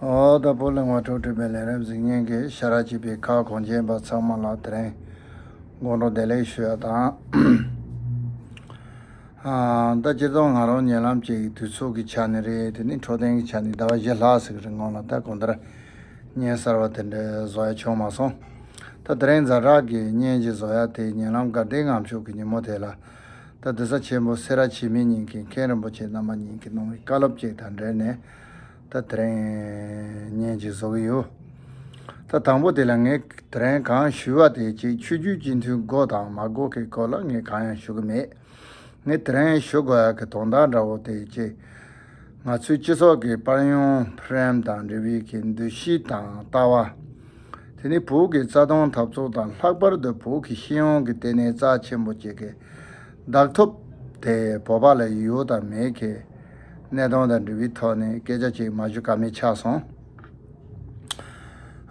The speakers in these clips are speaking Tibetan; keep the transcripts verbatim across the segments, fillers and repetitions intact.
ཨོ་ད་བོད་གླིང་བ་འཕྲོད་སྒྲིག་པའི་ལས་རིམ་གཟིགས་མཁན་གྱི་ཤ་ར་བྱེས་པའི་ཁ་གོང་ཆེན་པ་ཚང་མ་ལ་དེ་རིང་དགོང་དྲོ་བདེ་ལེགས་ཞུ་ཡ་དང་། ཨ་ད་སྤྱིར་བཏང་ང་རང་ཉེ་ལམ་གཅིག་དུས་ཚོད་ཀྱི་ཆ་ནས་རེད། དེ་ནི་འཕྲོད་བསྟེན་གྱི་ཆ་ནས་ཟླ་བ་བཞི་ལྷག་ཙམ་གྱི་རིང་ལ་ད་གང་ལྟར་བརྙན་གསར་བ་དེ་འདྲ་བཟོ་ཡ་བྱུང་མ་སོང་། ད་དེ་རིང་ཛ་དྲག་གི་བརྙན་ཅིག་བཟོ་ཡ་དེ་ཉེ་ལམ་དགའ་ལྡན་ངང་ཕྱུག་གི་ཉིན་མོ་དེ་ལ། ད་གདན་ས་ཆེན་པོ་སེ་ར་བྱེས་མའི་ཉིན་གྱི་མཁན་རིན་པོ་ཆེ་རྣམ་པ་གཉིས་ཀྱིས་གནང་བའི་བཀའ་སློབ་ཅིག་དང་འབྲེལ་ནས། ད་དེ་རིང་བརྙན་ཅིག་བཟོ་གི་ཡོད། ད་དང་པོ་དེ་ལ་ངས་དེ་རིང་གང་ཞུ་བ་དེ་ཅིག་ཆོས་བརྒྱུད་སྤྱི་མཐུན་དགོས་དང་མ་དགོས་ཀྱི་སྐོར་ལ་ངས་གང་ཡང་ཞུ་གི་མེད། ངས་དེ་རིང་ཞུ་དགོས་ཡག་གི་དོན་དག་འདྲ་བོ་དེ་ཅིག་ང་ཚོའི་སྤྱི་ཚོགས་ཀྱི་དཔལ་ཡོན་ཕུག་རོན་དང་འབྲེལ་བའི་གི་འདུ་ཤེས་དང་ལྟ་བ། དེ་ནི་བོད་ཀྱི་རྩ་དོན་འཐབ་རྩོད་དང་ལྷག་པར་དུ་བོད་ཀྱི་ཤེས་ཡོན་གྱི་ལྟེ་གནས་རྩ་ཆེན་པོ་ཅིག་གི་བདག་ཐོབ་དེ་བོད་པ་ལ་ཡོད་དང་མེད་ཀྱི་གནད་དོན་དང་འབྲེལ་བའི་ཐོག་ནས་སྐད་ཆ་ཅིག་མ་ཞུ་ཀ་མེད་ཆགས་སོང་།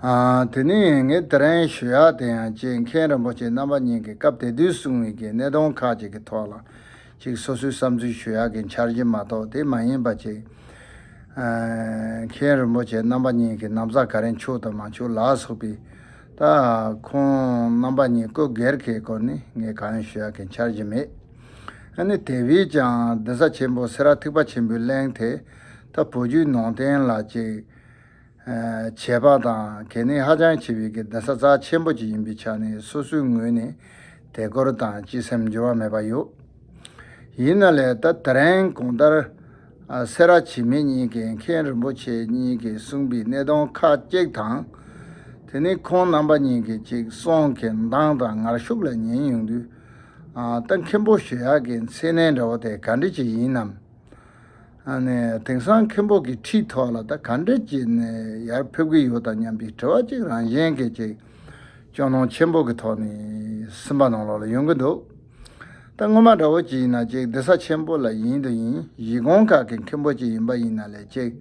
ཨ་དེ་ནི་ངས་དེ་རིང་ཞུ་ཡག་དེ་ཡང་ཅིག་མཁན་རིན་པོ་ཆེ་རྣམ་པ་གཉིས་ཀྱིས་སྐབས་དེ་དུས་གསུངས་པའི་གི་གནད་དོན་ཁག་ཅིག་གི་ཐོག་ལ་ཅིག་སོ་སོའི་བསམ་ཚུལ་ཞུ་ཡག་གི་འཆར་གཞི་མ་གཏོགས་དེ་མ་ཡིན་པ་ཅིག་ཨ་མཁན་རིན་པོ་ཆེ་རྣམ་པ་གཉིས་ཀྱི་ན་བཟའ་ག་རེ་མཆོག་དང་མ་མཆོག་ལ་སོགས་པའི་ད་ཁོང་རྣམ་པ་གཉིས་སྐུ་སྒེར་གྱི་སྐོར་ནི་ངས་གང་ཡང་ཞུ་ཡག་གི་འཆར་གཞི་མེད། ཨ་ནི་དེ་བས་ཀྱང་གདན་ས་ཆེན་པོ་སེ་ར་ཐེག་པ་ཆེན་པོའི་གླིང་དེ་ད་བོད་བརྒྱུད་ནང་བསྟན་ལ་ཅིག་ཨ་བྱས་པ་དང་གལ་གནད་ཧ་ཅང་ཆེ་བའི་གི་གདན་ས་རྩ་ཆེན་པོ་ཅིག་ཡིན་པའི་ཆ་ནས་སོ་སོའི་ངོས་ནས་དད་སྐུལ་དང་སྤྱི་སེམས་འགྱུར་བ་མེད་པ་ཡོད། ཡིན་ན་ལས་ད་དེ་རིང་གང་ལྟར་ཨ་སེ་ར་བྱེས་མའི་གཉིས་ཀྱིས་མཁན་རིན་པོ་ཆེ་གཉིས་ཀྱིས་གསུངས་པའི་གནད་དོན་ཁག་ཅིག་དང་། དེ་ནི་ཁོང་རྣམ་པ་གཉིས་ཀྱིས་ཅིག་གསུང་གི་གདངས་དང་ངར་ཤུགས་ལ་ཉན་ཡོང་དུས། ཨ་ད་མཁན་པོ་ཞུ་ཡག་གི་མཚན་གནས་འདྲ་བོ་དེ་ག་འདྲ་ཅིག་ཡིན་ནམ། ཨ་ནི་དེང་སང་མཁན་པོ་གི་ཁྲིད་ཐོག་ལ་ད་ག་འདྲ་ཅིག་ནས་ཡར་ཕེབས་ཀྱི་ཡོད་དམ་སྙམ་པའི་དྲི་བ་ཅིག་རང་བཞིན་གྱིས་ཅིག་སྐྱོ་སྣང་ཆེན་པོ་གི་ཐོག་ནས་སེམས་པ་ནང་ལོགས་ལ་ཡོང་གི་འདུག་ད་སྔོན་མ་འདྲ་བོ་ཅིག་ཡིན་ན་ཅིག་གདན་ས་ཆེན་པོ་ལ་ཡིན་དུ་ཡིན་གཞིས་ཁོངས་ཁག་གི་མཁན་པོ་ཅིག་ཡིན་པ་ཡིན་ན་ལས་ཅིག་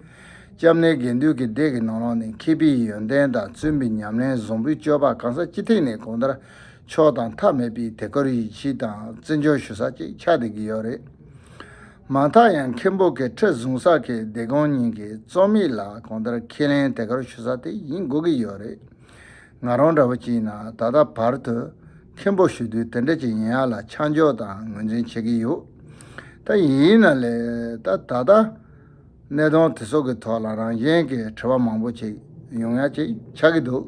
སྐྱབས་གནས་དགེ་འདུན་གྱི་སྡེ་གི་ནང་ལོགས་ནས་མཁས་པའི་ཡོན་ཏན་དང་བཙུན་པའི་ཉམས་ལེན་བཟང་པོའི་སྤྱོད་པ་གང་ས་ཅི་ཐད་ནས་གང་ལྟར་ཕྱོགས་དང་མཐའ་མེད་པའི་དད་སྐུལ་ཡིད་ཆེས་དང་བརྩི་འཇོག་ཞུ་ས་ཅིག་ཆགས་བསྡད་ཀྱི་ཡོད་རེད། མ་མཐའ་ཡང་མཁན་པོ་གི་ཁྲི་བཟུང་ས་གི་སྡེ་དགོན་གཉིས་ཀྱི་རྩོད་མེད་ལ་གང་ལྟར་ཁས་ལེན་དེ་གར་ཞུ་ས་དེ་ཡིན་དགོས་ཀྱི་ཡོད་རེད། ང་རང་འདྲ་བོ་ཅིག་ཡིན་ན་ད་ལྟ་བར་དུ་མཁན་པོ་ཞུ་དུས་དེ་འདྲ་ཅིག་ཡིན་ཡག་ལ་ཆ་འཇོག་དང་ངོས་འཛིན་བྱེད་ཀྱི་ཡོད། ད་ཡིན་ན་ལས་ད་ད་ལྟ་གནད་དོན་དེ་ཚོ་གི་ཐོག་ལ་རང་བཞིན་གྱི་དྲི་བ་མང་པོ་ཅིག་ཡོང་ཡག་ཅིག་ཆགས་ཀྱི་འདུག་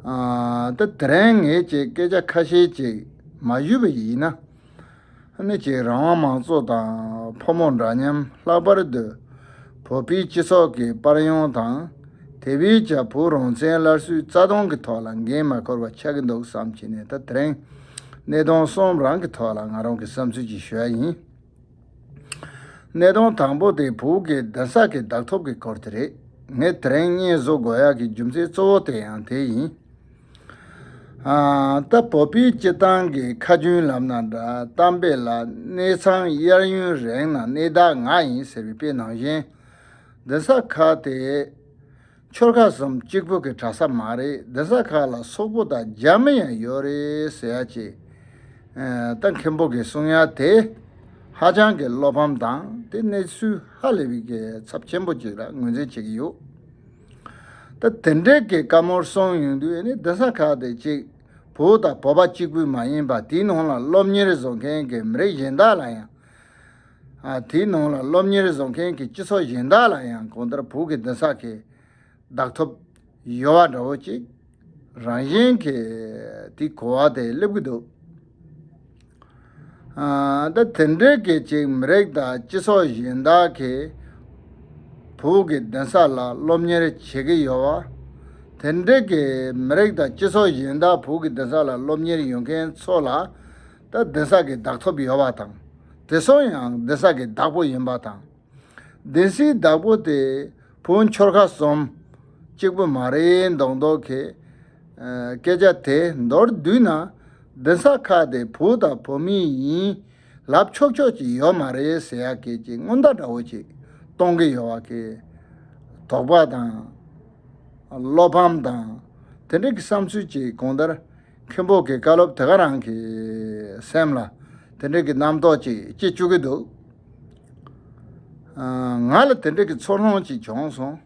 ཨ་ད་དེ་རིང་ངས་ཅིག་སྐད་ཆ་ཁ་ཤས་ཅིག་མ་ཞུས་པ་ཡིན་ན། ནི་ཅིག་རང་དབང་མང་གཙོ་དང་ཕོ་མོ་འདྲ་མཉམ། ལྷག་པར་དུ་བོད་པའི་སྤྱི་ཚོགས་ཀྱི་དཔལ་ཡོན་དང་། དེ་བས་ཀྱང་བོད་རང་བཙན་སླར་གསོའི་རྩ་དོན་གྱི་ཐོག་ལ་འགན་མ་འཁུར་བ་ཆགས་ཀྱི་འདུག་བསམ་བྱས་ནས་ད་དེ་རིང་གནད་དོན་གསུམ་རང་གི་ཐོག་ལ་ང་རང་གི་བསམ་ཚུལ་ཅིག་ཞུ་ཡ་ཡིན། གནད་དོན་དང་པོ་དེ་བོད་ཀྱི་གདན་ས་གི་བདག་ཐོབ་ཀྱི་སྐོར་དེ་རེད། ངས་དེ་རིང་བརྙན་བཟོ་དགོས་ཡག་གི་རྒྱུ་མཚན་གཙོ་བོ་དེ་ཡང་དེ་ཡིན། ཨ་ད་བོད་པའི་སྤྱི་བཏང་གི་ཁ་རྒྱུན་ལབ་ན་འདྲ། གཏམ་དཔེ་ལ་གནས་ཚང་གཡས་གཡོན་རིང་ན་གནས་བདག་ང་ཡིན་ཟེར་བའི་དཔེ་ནང་བཞིན། གདན་ས་ཁག་དེ་ཆོལ་ཁ་གསུམ་གཅིག་པུ་གི་གྲྭ་ས་མ་རེད། གདན་ས་ཁག་ལ་སོག་པོ་དང་རྒྱ་མི་ཡང་ཡོད་རེད་ཟེར་ཡ་ཅིག་ཨ་ད་མཁན་པོ་གིས་གསུང་ཡ་དེ་ཧ་ཅང་གི་བློ་ཕམ་དང་དེ་གནས་ཚུལ་ཧ་ལས་པའི་གི་ཚབས་ཆེན་པོ་ཅིག་ལ་ངོས་འཛིན་བྱེད་ཀྱི་ཡོད། ད་དེ་འདྲའི་གི་བཀའ་མོལ་གསུངས་ཡོང་དུས་ཨ་ནི་གདན་ས་ཁག་དེ་ཅིག་བོད་དང་བོད་པ་གཅིག་པུ་མ་ཡིན་པ་དེའི་ནང་ལ་སློབ་གཉེར་བཟོ་མཁན་གྱི་མི་རིགས་གཞན་དག་ལ་ཡང་། ཨ་དེའི་ནང་ལ་སློབ་གཉེར་བཟོ་མཁན་གྱི་སྤྱི་ཚོགས་གཞན་དག་ལ་ཡང་གང་ལྟར་བོད་ཀྱི་གདན་ས་གི་བདག་ཐོབ་ཡོད་པ་འདྲ་བོ་ཅིག་རང་བཞིན་གྱིས་དེའི་གོ་བ་དེ་སླེབས་ཀྱི་འདུག་ཨ་ད་དེ་འདྲའི་གི་ཅིག་མི་རིགས་དང་སྤྱི་ཚོགས་གཞན་དག་གིས་བོད་ཀྱི་གདན་ས་ལ་སློབ་གཉེར་བྱེད་ཀྱི་ཡོད་པ། དེ་འདྲའི་གི་མི་རིགས་དང་སྤྱི་ཚོགས་གཞན་དག་བོད་ཀྱི་གདན་ས་ལ་སློབ་གཉེར་ཡོད་མཁན་ཚོ་ལ་ད་གདན་ས་གི་བདག་ཐོབ་ཡོད་པ་དང་། དེ་ཚོ་ཡང་གདན་ས་གི་བདག་པོ་ཡིན་པ་དང་། གདན་སའི་བདག་པོ་དེ་བོད་ཆོལ་ཁ་གསུམ་གཅིག་པུ་མ་རེད་མདོག་མདོག་གི་ཨ་སྐད་ཆ་དེ་མདོར་བསྡུས་ན། གདན་ས་ཁག་དེ་བོད་དང་བོད་མི་ཡིན་ལབ་ཆོག་ཆོག་ཅིག་ཡོད་མ་རེད་ཟེར་ཡག་གི་ཅིག་སྔོན་བརྡ་འདྲ་བོ་ཅིག་གཏོང་གི་ཡོད་པ་གི་དོགས་པ་དང་བློ་ཕམ་དང་དེ་འདྲ་གི་བསམ་ཚུལ་ཅིག་གང་ལྟར་མཁན་པོ་གི་བཀའ་སློབ་དེ་ག་རང་གི་སེམས་ལ་དེ་འདྲ་གི་རྣམ་རྟོག་ཅིག་སྐྱེ་བཅུག་གི་འདུག་ཨ་ང་ལ་དེ་འདྲ་གི་ཚོར་སྣང་ཅིག་བྱུང་སོང་།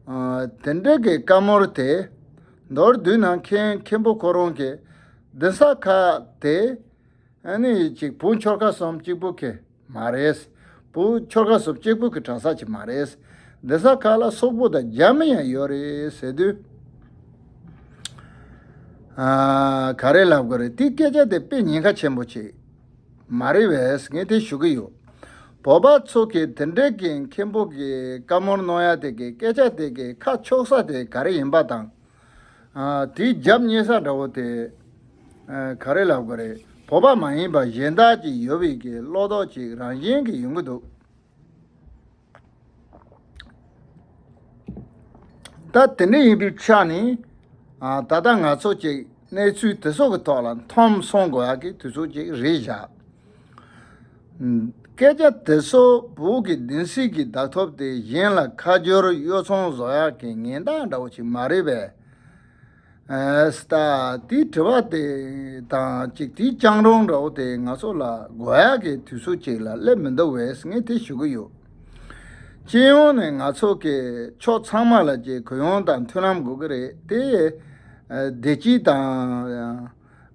ཨ། དེ་འདྲ་གི་བཀའ་མོལ་དེ། མདོར་བསྡུས་ན་མཁན་མཁན་པོ་ཁོ་རང་གི་གདན་ས་ཁག་དེ། ཨ་ནི་ཅིག་བུ་ཆོལ་ཁ་གསུམ་གཅིག་པུ་གི་མ་རེད། བུ་ཆོལ་ཁ་གསུམ་གཅིག་པུ་གི་གྲྭ་ས་ཅིག་མ་རེད། གདན་ས་ཁག་ལ་སོག་པོ་དང་རྒྱ་མི་ཡང་ཡོད་རེད་ཟེར་དུས། ཨ། ག་རེ་ལབ་དགོས་རེད། དེ་སྐད་ཆ་དེ་དཔེ་ཉེན་ཁ་ཆེན་པོ་ཅིག་མ་རེད་པས་ངས་དེ་ཞུ་གི་ཡོད། བོད་པ་ཚོ་གི་དེ་འདྲའི་གི་མཁན་པོ་གི་བཀའ་མོལ་གནང་ཡ་དེ་གི་སྐད་ཆ་དེ་གི་ཁ་ཕྱོགས་ས་དེ་ག་རེ་ཡིན་པ་དང་། ཨ། དེའི་རྒྱབ་རྙེད་ས་འདྲ་བོ་དེ། ཨ། ག་རེ་ལབ་དགོས་རེད། བོད་པ་མ་ཡིན་པ་གཞན་དག་ཅིག་ཡོད་པའི་གི་བློ་དོགས་ཅིག་རང་བཞིན་གི་ཡོང་གི་འདུག་ད་དེ་འདྲ་ཡིན་པའི་ཆ་ནས། ཨ། ད་ལྟ་ང་ཚོ་ཅིག་གནས་ཚུལ་དེ་ཚོ་གི་ཐོག་ལ་མཐོང་སོང་དགོས་ཡག་གི་དུས་ཚོད་ཅིག་རེད་བཞག་སྐད་ཆ་དེ་ཚོ་བོད་ཀྱི་བདེན་ཚིག་གི་བདག་ཐོབ་དེ་གཞན་ལ་ཁ་སྦྱོར་གཡོ་བཙོང་བཟོ་ཡག་གི་ཉེན་བརྡ་འདྲ་བོ་ཅིག་མ་རེད་པས། ཨ། ད་དེའི་དྲི་བ་དེ་དང་ཅིག་དེའི་སྤྱང་གྲུང་འདྲ་བོ་དེ་ང་ཚོ་ལ་དགོས་ཡག་གི་དུས་ཚོད་ཅིག་ལ་སླེབས་མི་འདུག་པས་ངས་དེ་ཞུ་གི་ཡོད། སྤྱི་ཡོངས་ནས་ང་ཚོ་གི་ཕྱོགས་ཚང་མ་ལ་ཅིག་གུ་ཡངས་དང་མཐུན་ལམ་དགོས་ཀྱི་རེད་དེ། ཨ། བདེ་སྐྱིད་དང་།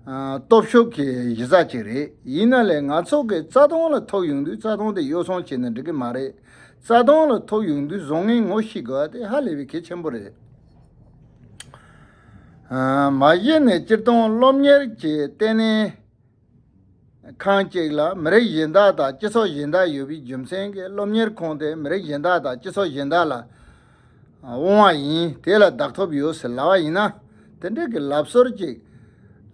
ཨ། སྟོབས་ཤུགས་ཀྱི་གཞི་རྩ་ཅིག་རེད། ཡིན་ན་ལས་ང་ཚོ་གི་རྩ་དོན་ལ་ཐུག་ཡོང་དུས་རྩ་དོན་དེ་གཡོ་བཙོང་བྱས་ན་འགྲིག་གི་མ་རེད། རྩ་དོན་ལ་ཐུག་ཡོང་དུས་བཟང་ངན་ངོ་ཤེས་དགོས་པ་དེ་ཧ་ལས་པའི་གལ་ཆེན་པོ་རེད། ཨ། མ་གཞི་ནས་སྤྱིར་བཏང་སློབ་གཉེར་གྱི་ལྟེ་གནས་ཁང་གཅིག་ལ་མི་རིགས་གཞན་དག་དང་སྤྱི་ཚོགས་གཞན་དག་ཡོད་པའི་རྒྱུ་མཚན་གྱིས་སློབ་གཉེར་ཁང་དེ་མི་རིགས་གཞན་དག་དང་སྤྱི་ཚོགས་གཞན་དག་ལ་དབང་བ་ཡིན། དེ་ལ་བདག་ཐོབ་ཡོད་ཟེར་ལབ་པ་ཡིན་ན། དེ་འདྲ་གི་ལབ་སྲོལ་ཅིག་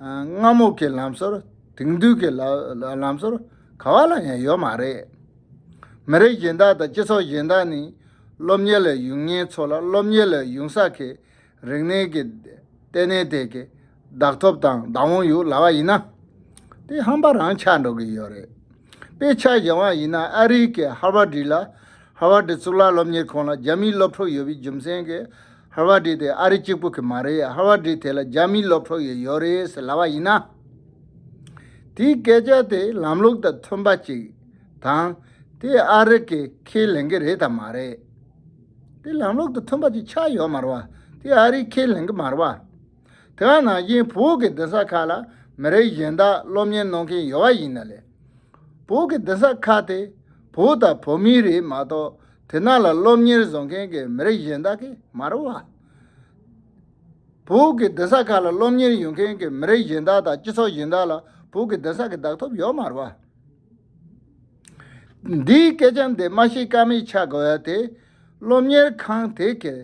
སྔ་མོ་གི་ལམ་སྲོལ། དེང་དུས་ཀྱི་ལ་ལམ་སྲོལ་ག་བ་ལ་ཡང་ཡོད་མ་རེད། མི་རིགས་གཞན་དག་དང་སྤྱི་ཚོགས་གཞན་དག་ནི་སློབ་གཉེར་ལ་ཡོང་མཁན་ཚོ་ལ་སློབ་གཉེར་ལ་ཡོང་ས་གི་རིག་གནས་ཀྱི་ལྟེ་གནས་དེ་གི་བདག་ཐོབ་དང་བདག་དབང་ཡོད་ལབ་པ་ཡིན་ན། དེ་ཧམ་པ་རང་ཆགས་འགྲོ་གི་ཡོད་རེད། དཔེ་ཆ་བཞག་པ་ཡིན་ན་ཨ་རིའི་གི་ཧར་ཝར་ཌི་ལ། ཧར་ཝར་ཌི་གཙུག་ལག་སློབ་གཉེར་ཁང་ལ་རྒྱ་མིའི་སློབ་ཕྲུག་ཡོད་པའི་རྒྱུ་མཚན་གྱིས་ཧར་ཝར་ཌི་དེ་ཨ་རི་གཅིག་པུ་གི་མ་རེད། ཧར་ཝར་ཌི་དེ་ལ་རྒྱ་མིའི་སློབ་ཕྲུག་ཡང་ཡོད་རེད་ཟེར་ལབ་པ་ཡིན་ན། དེའི་སྐད་ཆ་དེ་ལམ་ལུགས་དང་མཐུན་པ་ཅིག་དང་། དེ་ཨ་རི་གི་ཁས་ལེན་གི་རེད་དམ་མ་རེད། དེ་ལམ་ལུགས་དང་མཐུན་པ་ཅིག་ཆགས་ཡོད་མ་རེད་པ། དེ་ཨ་རིས་ཁས་ལེན་གི་མ་རེད་པ། དེ་ག་ནང་བཞིན་བོད་ཀྱི་གདན་ས་ཁག་ལ་མི་རིགས་གཞན་དག་སློབ་གཉེར་གནང་མཁན་ཡོད་པ་ཡིན་ན་ལས། བོད་ཀྱི་གདན་ས་ཁག་དེ་བོད་དང་བོད་མིའི་རེད་མ་གཏོགས། དེ་ནང་ལ་སློབ་གཉེར་བཟོ་མཁན་གྱི་མི་རིགས་གཞན་དག་གི་མ་རེད་པ། བོད་ཀྱི་གདན་ས་ཁག་ལ་སློབ་གཉེར་ཡོང་མཁན་གྱི་མི་རིགས་གཞན་དག་དང་སྤྱི་ཚོགས་གཞན་དག་ལ་བོད་ཀྱི་གདན་ས་གི་བདག་ཐོབ་ཡོད་མ་རེད་པ། འདིའི་སྐད་ཆ་འདི་མ་ཤེས་ཀ་མེད་ཆགས་དགོས་ཡ་དེ། སློབ་གཉེར་ཁང་དེ་གི་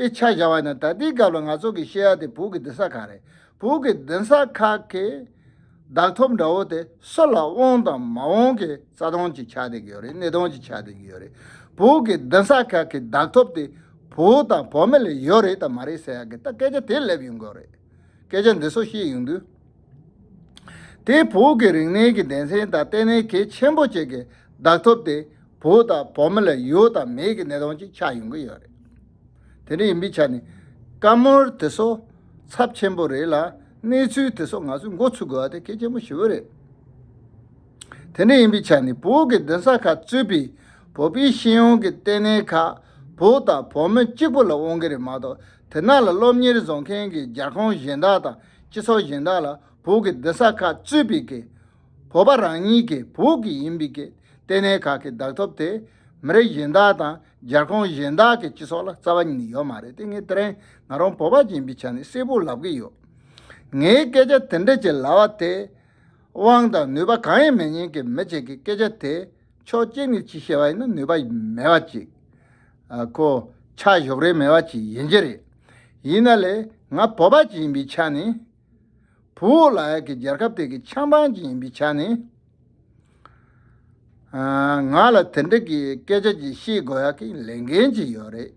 དཔེ་ཆ་བཞག་པ་ཡིན་ན། ད་ལྟའི་སྐབས་ལ་ང་ཚོ་གི་བཤད་ཡ་དེ་བོད་ཀྱི་གདན་ས་ཁག་རེད། བོད་ཀྱི་གདན་ས་ཁག་གི་བདག་ཐོབ་འདྲ་བོ་དེ་སུ་ལ་དབང་དང་མ་དབང་གི་རྩ་དོན་ཅིག་ཆགས་བསྡད་ཀྱི་ཡོད་རེད། གནད་དོན་ཅིག་ཆགས་བསྡད་ཀྱི་ཡོད་རེད། བོད་ཀྱི་གདན་ས་ཁག་གི་བདག་ཐོབ་དེ་བོད་དང་བོད་མི་ལ་ཡོད་རེད་དམ་མ་རེད་ཟེར་ཡ་གི་ད་སྐད་ཆ་དེ་སླེབས་ཡོང་གི་ཡོད་རེད། སྐད་ཆ་འདི་ཚོ་བཤད་ཡོང་དུས། དེ་བོད་ཀྱི་རིག་གནས་ཀྱི་སྡེ་ཚན་དང་ལྟེ་གནས་གལ་ཆེན་པོ་ཅིག་གི་བདག་ཐོབ་དེ་བོད་དང་བོད་མི་ལ་ཡོད་དང་མེད་ཀྱི་གནད་དོན་ཅིག་ཆགས་ཡོང་གི་ཡོད་རེད། དེ་འདྲ་ཡིན་པའི་ཆ་ནས་བཀའ་མོལ་དེ་ཚོ་ཚབས་ཆེན་པོ་རེད་ལ། གནས་ཚུལ་དེ་ཚོ་ང་ཚོས་མགོ་ཚོས་དགོས་པ་དེ་གལ་ཆེན་པོ་ཞེ་པོ་རེད། དེ་འདྲ་ཡིན་པའི་ཆ་ནས་བོད་ཀྱི་གདན་ས་ཁག་གཙོས་པའི་བོད་པའི་སྤྱི་ཡོངས་ཀྱི་ལྟེ་གནས་ཁག་བོད་དང་བོད་མི་གཅིག་པུ་ལ་དབང་གི་རེད་མ་གཏོགས། དེ་ནང་ལ་སློབ་གཉེར་བཟོ་མཁན་གྱི་རྒྱལ་ཁོངས་གཞན་དག་དང་སྤྱི་ཚོགས་གཞན་དག་ལ་བོད་ཀྱི་གདན་ས་ཁག་གཙོས་པའི་གི་བོད་པ་རང་ཉིད་ཀྱི་བོད་ཀྱི་ཡིན་པའི་གི་ལྟེ་གནས་ཁག་གི་བདག་ཐོབ་དེ་མི་རིགས་གཞན་དག་དང་རྒྱལ་ཁོངས་གཞན་དག་གི་སྤྱི་ཚོགས་ལ་རྩ་བ་ཉིད་ནས་ཡོད་མ་རེད། དེ་ངས་དེ་རིང་ང་རང་བོད་པ་ཅིག་ཡིན་པའི་ཆ་ནས་གསལ་པོ་ལབ་གི་ཡོད། ངའི་སྐད་ཆ་དེ་འདྲ་ཅིག་ལབ་པ་དེ། དབང་དང་ནུས་པ་གང་ཡང་མེད་མཁན་གྱི་མི་ཅིག་གི་སྐད་ཆ་དེ་ཕྱོགས་གཅིག་ནས་ཅིག་བཤད་པ་ཡིན་ན་ནུས་པ་མེད་པ་ཅིག་ཨ། ཁོ་ཆ་བཞག་རེས་མེད་པ་ཅིག་ཡིན་གྱི་རེད། ཡིན་ན་ལས་ང་བོད་པ་ཅིག་ཡིན་པའི་ཆ་ནས། བོད་ལབ་ཡ་གི་རྒྱལ་ཁབ་དེ་གི་ཆབ་འབངས་ཅིག་ཡིན་པའི་ཆ་ནས། ཨ། ང་ལ་དེ་འདྲ་གི་སྐད་ཆ་ཅིག་བཤད་དགོས་ཡ་གི་ལས་འགན་ཅིག་ཡོད་རེད།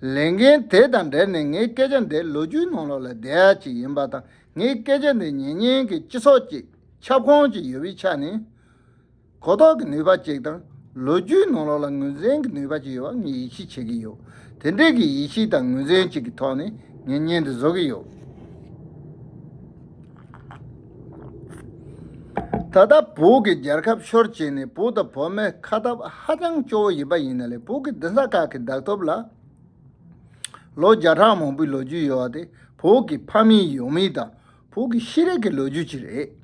ལས་འགན་དེ་དང་འབྲེལ་ནས་ངའི་སྐད་ཆ་འདི་ལོ་རྒྱུས་ནང་ལོགས་ལ་བསྡད་ཡ་ཅིག་ཡིན་པ་དང་། ངའི་སྐད་ཆ་འདི་ཉན་མཁན་གྱི་སྤྱི་ཚོགས་ཅིག་ཁྱབ་ཁོངས་ཅིག་ཡོད་པའི་ཆ་ནས། གོ་རྟོགས་ཀྱི་ནུས་པ་ཅིག་དང་། ལོ་རྒྱུས་ནང་ལོགས་ལ་ངོས་འཛིན་གྱི་ནུས་པ་ཅིག་ཡོད་པ་ངས་ཡིད་ཆེས་བྱེད་ཀྱི་ཡོད། དེ་འདྲའི་གི་ཡིད་ཆེས་དང་ངོས་འཛིན་ཅིག་གི་ཐོག་ནས་ངས་བརྙན་འདི་བཟོ་གི་ཡོད། ད་ལྟ་བོད་ཀྱི་རྒྱལ་ཁབ་ཤོར་བྱས་ནས་བོད་དང་བོད་མི་ཁ་སྟབས་ཧ་ཅང་སྐྱོ་བོ་ཡིན་པ་ཡིན་ན་ལས་བོད་ཀྱི་འདུན་ས་ཁག་གི་བདག་ཐོབ་ལ་ལོ་བརྒྱ་ཕྲག་མང་པོའི་ལོ་རྒྱུས་ཡོད་པ་དེ་བོད་ཀྱི་ཕ་མེས་ཡང་མེས་དང་བོད་ཀྱི་ཤེས་རིག་གི་ལོ་རྒྱུས་ཅིག་རེད།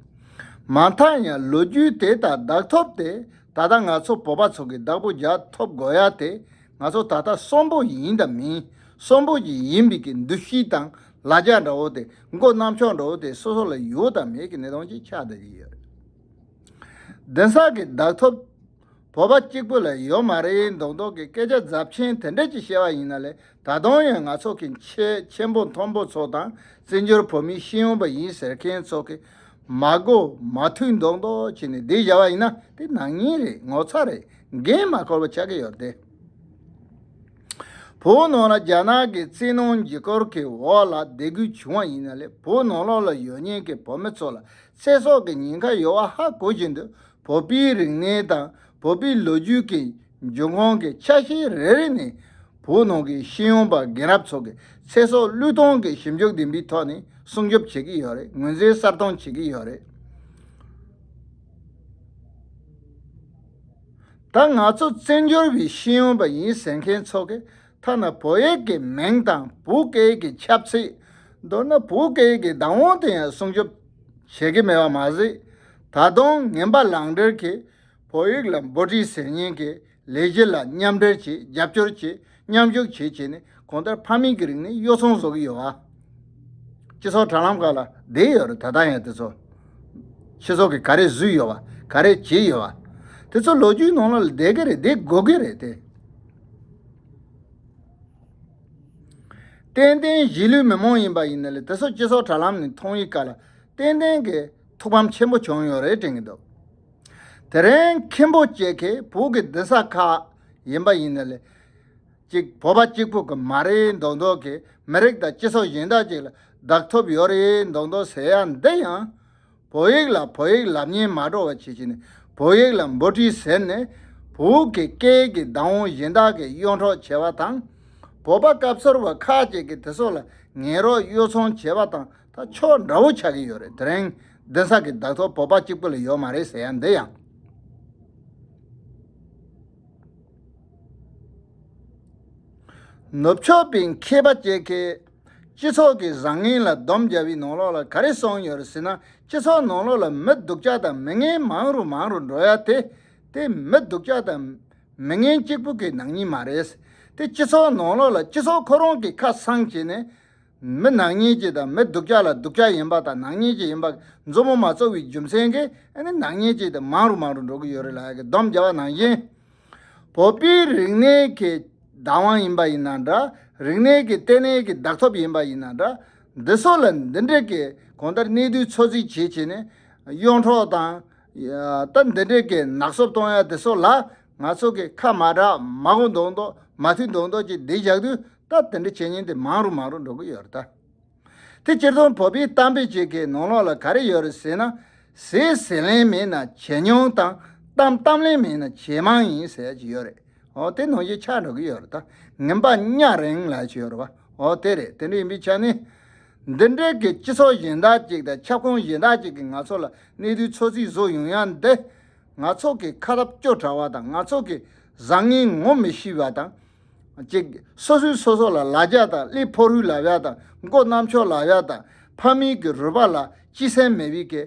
མ་མཐའ་ཡང་ལོ་རྒྱུས་དེ་དང་བདག་ཐོབ་དེ་ད་ལྟ་ང་ཚོ་བོད་པ་ཚོ་གི་བདག་པོ་རྒྱག་ཐོབ་དགོས་ཡ་དེ་ང་ཚོ་ད་ལྟ་གསོན་པོ་ཡིན་དང་མིན། གསོན་པོ་ཞིག་ཡིན་པའི་གི་འདུ་ཤེས་དང་ལ་རྒྱ་འདྲ་བོ་དེ་མགོ་རྣམ་ཕྱོགས་འདྲ་བོ་དེ་སོ་སོ་ལ་ཡོད་དང་མེད་ཀྱི་གནས་སྟངས་ཅིག་ཆགས་བསྡད་ཀྱི་ཡོད་རེད། འདུན་ས་གི་བདག་ཐོབ་བོད་པ་གཅིག་པུ་ལ་ཡོད་མ་རེད་མདོག་མདོག་གི་སྐད་ཆ་རྫབ་ཆེན་དེ་འདྲ་ཅིག་བཤད་པ་ཡིན་ན་ལས་ད་དུང་ཡང་ང་ཚོ་གི་ཆེ་ཆེན་པོ་མཐོན་པོ་ཚོ་དང་བཙན་བྱོལ་བོད་མིའི་ཤེས་ཡོན་པ་ཡིན་ཟེར་མཁན་ཚོ་གི་མ་གོ་མ་ཐོས་མདོག་མདོག་བྱས་ནས་བསྡད་བཞག་པ་ཡིན་ན་དེ་ནག་ཉེས་རེད། ངོ་ཚ་རེད། འགན་མ་འཁུར་བ་ཆགས་ཀྱི་ཡོད་རེད་དེ། བོད་ནང་ལ་རྒྱ་ནག་གི་བཙན་གནོན་འཇིགས་སྐུལ་གྱི་འོག་ལ་བསྡད་དགོས་བྱུང་བ་ཡིན་ན་ལས་བོད་ནང་ལོགས་ལ་ཡོད་མཁན་གྱི་བོད་མི་ཚོ་ལ་ཚེ་སྲོག་གི་ཉེན་ཁ་ཡོད་པ་ཧ་གོ་བཞིན་དུ་བོད་པའི་རིག་གནས་དང་བོད་པའི་ལོ་རྒྱུས་ཀྱི་འབྱུང་ཁུངས་ཀྱི་ཆ་ཤས་རེ་རེ་ནས་བོད་ནང་གི་ཤེས་ཡོན་པ་རྒན་རབས་ཚོ་གི་ཚེ་སྲོག་བློས་གཏོང་གི་ཞིབ་འཇུག་ལྡན་པའི་ཐོག་ནས་སྲུང་སྐྱོབ་བྱེད་ཀྱི་ཡོད་རེད། ངོས་འཛིན་གསལ་སྟོན་བྱེད་ཀྱི་ཡོད་རེད། ད་ང་ཚོ་བཙན་བྱོལ་བའི་ཤེས་ཡོན་པ་ཡིན་ཟེར་མཁན་ཚོ་གིས་ཐ་ན་བོད་ཡིག་གི་མིང་དང་བོད་སྐད་ཡིག་གི་ཁྱབ་ཚད། མདོར་ན་བོད་སྐད་ཡིག་གི་བདག་དབང་དེ་ཡང་སྲུང་སྐྱོབ་བྱེད་ཀྱི་མེད་པ་མ་ཟད། ད་དུང་ངན་པ་ལག་འབྲེལ་གྱིས་བོད་ཡིག་ལ་འབོད་སྒྲིག་ཟེར་མཁན་གྱི་ལས་གཞི་ལ་མཉམ་འབྲེལ་བྱེད། རྒྱབ་སྐྱོར་བྱེད། མཉམ་ཞུགས་བྱེད་བྱས་ནས་གང་ལྟར་ཕ་མེས་ཀྱི་རིག་གནས་གཡོ་བཙོང་བཟོ་གི་ཡོད་པ། སྤྱི་ཚོགས་དྲ་ལམ་ཁག་ལ་བསྡད་ཡོད་རེད། ད་ལྟ་ཡང་དེ་ཚོ་སྤྱི་ཚོགས་ཀྱིས་ག་རེ་བཟོས་ཡོད་པ། ག་རེ་བྱས་ཡོད་པ། དེ་ཚོ་ལོ་རྒྱུས་ནང་ལ་བསྡད་ཀྱི་རེད། བསྡད་དགོས་ཀྱི་རེད་དེ། ཏན་ཏན་གཞིས་ལུས་མི་མང་ཡིན་པ་ཡིན་ན་ལས་དེ་ཚོ་སྤྱི་ཚོགས་དྲ་ལམ་ནས་མཐོང་ཡི་ག་ལ་ཏན་ཏན་གྱི་ཐུགས་ཕམ་ཆེན་པོ་བྱུང་ཡོད་རེད་དྲན་གྱི་འདུག་དེ་རིང་མཁན་པོ་བཅས་ཀྱིས་བོད་ཀྱི་འདུན་ས་ཁག་ཡིན་པ་ཡིན་ན་ལས་གཅིག་བོད་པ་གཅིག་པུ་གི་མ་རེད་མདོག་མདོག་གི་མི་རིགས་དང་སྤྱི་ཚོགས་གཞན་དག་ཅིག་ལ་བདག་ཐོབ་ཡོད་རེད་མདོག་མདོག་ཟེར་ཡ་འདི་ཡང་བོད་ཡིག་ལ་བོད་ཡིག་ལབ་མཁན་མ་འགྲོ་བ་བྱེད་ཀྱི་ནས་བོད་ཡིག་ལ་འབོད་སྒྲིག་ཟེར་ནས་བོད་ཀྱི་སྐད་ཀྱི་བདག་དབང་གཞན་དག་གིས་གཡོག་འཕྲོག་བྱས་པ་དང་། བོད་པ་སྐབས་གསར་བ་ཁག་ཅིག་གིས་དེ་ཚོ་ལ་ངན་རོགས་གཡོ་བཙོང་བྱས་པ་དང་ད་ཕྱོགས་འདྲ་བོ་ཆགས་ཀྱི་ཡོད་རེད། དེ་རིང་འདུན་ས་གི་བདག་ཐོབ་བོད་པ་གཅིག་པུ་ལ་ཡོད་མ་རེད་ཟེར་ཡ་འདི་ཡང་། ནུབ་ཕྱོགས་པའི་མཁས་པ་བཅས་ཀྱིས་སྤྱི་ཚོགས་ཀྱི་བཟང་ངན་ལ་སྡོམ་རྒྱག་པའི་ནང་ལོགས་ལ་ག་རེ་གསུངས་ཡོད་རེད་ཟེར་ན། སྤྱི་ཚོགས་ནང་ལོགས་ལ་མི་སྡུག་ཅག་དང་མི་ངན་མང་རུ་མང་རུ་འགྲོ་ཡ་དེ་དེ་མི་སྡུག་ཅག་དང་མི་ངན་གཅིག་པུ་གི་ནག་ཉེས་མ་རེད། དེ་སྤྱི་ཚོགས་ནང་ལོགས་ལ་སྤྱི་ཚོགས་ཁོ་རང་གི་ཁ་སང་བྱས་ནས། མི་ནག་ཉེས་ཅན་དང་མི་སྡུག་ཅག་ལ་སྡུག་ཅག་ཡིན་པ་དང་ནག་ཉེས་ཅན་ཡིན་པ་མཛུབ་མོ་མ་བཙུགས་པའི་རྒྱུ་མཚན་གྱིས་ཨ་ནི་ནག་ཉེས་ཅན་དེ་མང་རུ་མང་རུ་འགྲོ་གི་ཡོད་རེད་ལབ་ཡ་གི་སྡོམ་རྒྱག་པ་ནང་བཞིན། བོད་པའི་རིག་གནས་ཀྱི་བདག་དབང་ཡིན་པ་ཡིན་ན་འདྲ། རིག་གནས་ཀྱི་ལྟེ་གནས་ཀྱི་བདག་ཐོབ་ཡིན་པ་ཡིན་ན་འདྲ། འདི་ཚོ་ལ་འདི་འདྲས་ཀྱི་གང་ལྟར་གནས་དུས་འཚོ་རྩིས་བྱེད་བྱས་ནས་གཡོག་འཕྲོག་དང་། ད་འདི་འདྲས་ཀྱི་ནག་སོབ་གཏོང་ཡ་དེ་ཚོ་ལ་ང་ཚོ་གི་ཁ་མ་གྲག་མ་གོ་མདོག་མདོག་མ་ཐོས་མདོག་མདོག་ཅིག་བསྡད་བཞག་དུས། ད་དེ་འདྲ་བྱེད་མཁན་དེ་མང་རུ་མང་རུ་འགྲོ་གི་ཡོད་རེད་ད། དེ་སྤྱིར་བཏང་བོད་པའི་གཏམ་དཔེ་ཅིག་གི་ནང་ལོགས་ལ་ག་རེ་ཡོད་རེད་ཟེར་ན། ཟས་ཟས་ལེན་མེད་ན་བྱས་ཉུང་དང་། གཏམ་གཏམ་ལེན་མེད་ན་བྱས་མང་ཡིན་ཟེར་ཡ་ཅིག་ཡོད་རེད། འོ་དེ་ནང་བཞིན་ཆགས་འགྲོ་གི་ཡོད་རེད་ད། ངན་པ་གཉའ་རེངས་ལབ་ཡ་ཅིག་ཡོད་རེད་བ། འོ་དེ་རེད། དེ་འདྲ་ཡིན་པའི་ཆ་ནས། འདི་འདྲའི་གི་སྤྱི་ཚོགས་གཞན་དག་ཅིག་དང་ཁྱབ་ཁོངས་གཞན་དག་ཅིག་གི་ང་ཚོ་ལ་གནས་དུས་འཚོ་རྩིས་བཟོ་ཡོང་ཡ་འདི། ང་ཚོ་གི་ཁ་རབ་སྐྱོ་དྲགས་པ་དང་ང་ཚོ་གི་བཟང་ངན་ངོ་མི་ཤེས་པ་དང་། ཅིག་སོ་སོས་སོ་སོ་ལ་ལ་རྒྱ་དང་ཀླད་ཕོག་རུས་ལབ་ཡ་དང་མགོ་རྣམ་ཅོག་ལབ་ཡ་དང་ཕ་མེས་ཀྱི་རུས་པ་ལ་སྤྱི་སེམས་མེད་པའི་གི་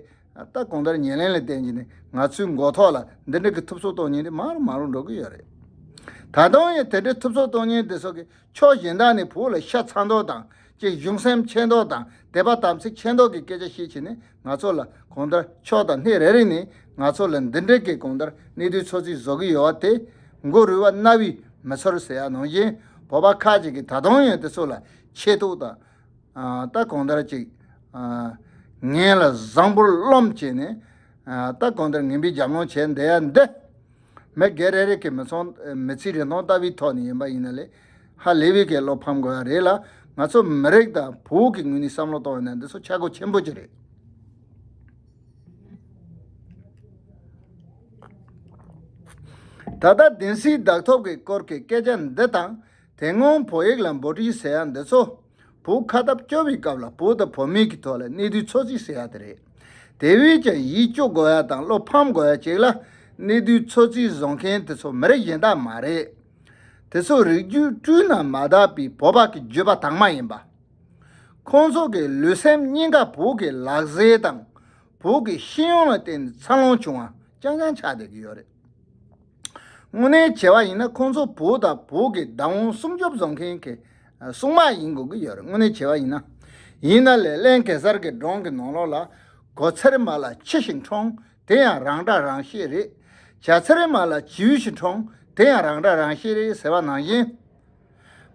ད་གང་ལྟར་ཉེར་ལེན་ལ་བརྟེན་གྱི་ནི་ང་ཚོའི་མགོ་ཐོག་ལ་འདི་འདྲ་གི་ཐུབ་ཚོད་གཏོང་མཁན་དེ་མང་རུ་མང་རུ་འགྲོ་གི་ཡོད་རེད། ད་དུང་ཡང་དེ་འདྲའི་ཐུབ་ཚོད་གཏོང་མཁན་དེ་ཚོ་གི་ཕྱོགས་གཞན་དག་ནས་བོད་ལ་ཤ་ཚ་མདོག་དང་ཅིག་གཞུང་སེམས་ཆེ་མདོག་དང་དད་པ་དམ་ཚིག་ཆེ་མདོག་གི་སྐད་ཆ་བཤད་བྱས་ནས་ང་ཚོ་ལ་གང་ལྟར་ཕྱོགས་དང་སྣེ་རེ་རེ་ནས་ང་ཚོ་ལ་འདི་འདྲའི་གི་གང་ལྟར་གནས་དུས་འཚོ་རྩིས་བཟོ་གི་ཡོད་པ་དེ་མགོ་རུས་པ་ན་བའི་མི་ཚོར་ཟེར་ཡ་ནང་བཞིན་བོད་པ་ཁག་ཅིག་གིས་ད་དུང་ཡང་དེ་ཚོ་ལ་ཆེ་མདོག་དང་། ཨ། ད་གང་ལྟར་ཅིག་ཨ། ངན་ལ་བཟང་པོར་རློམ་བྱས་ནས། ཨ། ད་གང་ལྟར་ངན་པའི་རྒྱབ་ལངས་བྱས་བསྡད་ཡ་འདི། མི་སྒེར་རེ་རེ་གི་མི་ཚང་མི་ཚེའི་རིན་ཐང་ལྟ་བའི་ཐོག་ནས་ཡིན་པ་ཡིན་ན་ལས་ཧ་ལས་པའི་གི་བློ་ཕམ་དགོས་ཡ་རེད་ལ། ང་ཚོ་མི་རིགས་དང་བོད་ཀྱི་ངོས་ནས་བསམ་བློ་གཏོང་བ་ཡིན་ན་འདི་ཚོ་ཆག་སྒོ་ཆེན་པོ་ཅིག་རེད། ད་ལྟ་འདུན་སའི་བདག་ཐོབ་ཀྱི་སྐོར་གྱི་སྐད་ཆ་འདི་དང་། དེ་སྔོན་བོད་ཡིག་ལ་འབོད་སྒྲིག་ཟེར་ཡ་འདི་ཚོ། བོད་ཁ་སྟབས་སྐྱོ་བའི་སྐབས་ལ་བོད་དང་བོད་མི་གི་ཐོག་ལ་གནས་དུས་འཚོ་རྩིས་ཟེར་ཡ་དེ་རེད། དེ་བས་ཀྱང་ཡིད་སྐྱོ་དགོས་ཡ་དང་བློ་ཕམ་དགོས་ཡ་ཅིག་ལ། གནས་དུས་འཚོ་རྩིས་བཟོ་མཁན་དེ་ཚོ་མི་རིགས་གཞན་དག་མ་རེད། དེ་ཚོ་རིགས་རྒྱུད་སྤྲུལ་ན་མ་དག་པའི་བོད་པ་གི་རྒྱུད་པ་དྭངས་མ་ཡིན་པ། ཁོང་ཚོ་གི་ལུས་སེམས་གཉིས་ཀ་བོད་ཀྱི་ལག་རྩལ་དང་བོད་ཀྱི་ཤེས་ཡོན་ལ་བརྟེན་ནས་འཚར་ལོངས་བྱུང་བ་རྐྱང་རྐྱང་ཆགས་བསྡད་ཀྱི་ཡོད་རེད། དངོས་གནས་བྱས་པ་ཡིན་ན་ཁོང་ཚོ་བོད་དང་བོད་ཀྱི་བདག་དབང་སྲུང་སྐྱོབ་བཟོ་མཁན་གྱི་སྲུང་དམག་ཡིན་དགོས་ཀྱི་ཡོད་རེད། དངོས་གནས་བྱས་པ་ཡིན་ན། ཡིན་ན་ལས་ཀླན་གེ་སར་གྱི་སྒྲུང་གི་ནང་ལོགས་ལ། སྒོ་ཚེར་མ་ལ་ཁྱི་ཞིག་འཁྲུངས། དེ་ཡང་རང་འདྲ་རང་བཤད་རེད། བྱ་ཚེར་མ་ལ་བྱིའུ་ཞིག་འཁྲུངས། དེ་ཡང་རང་འདྲ་རང་བཤད་རེད་ཟེར་བ་ནང་བཞིན།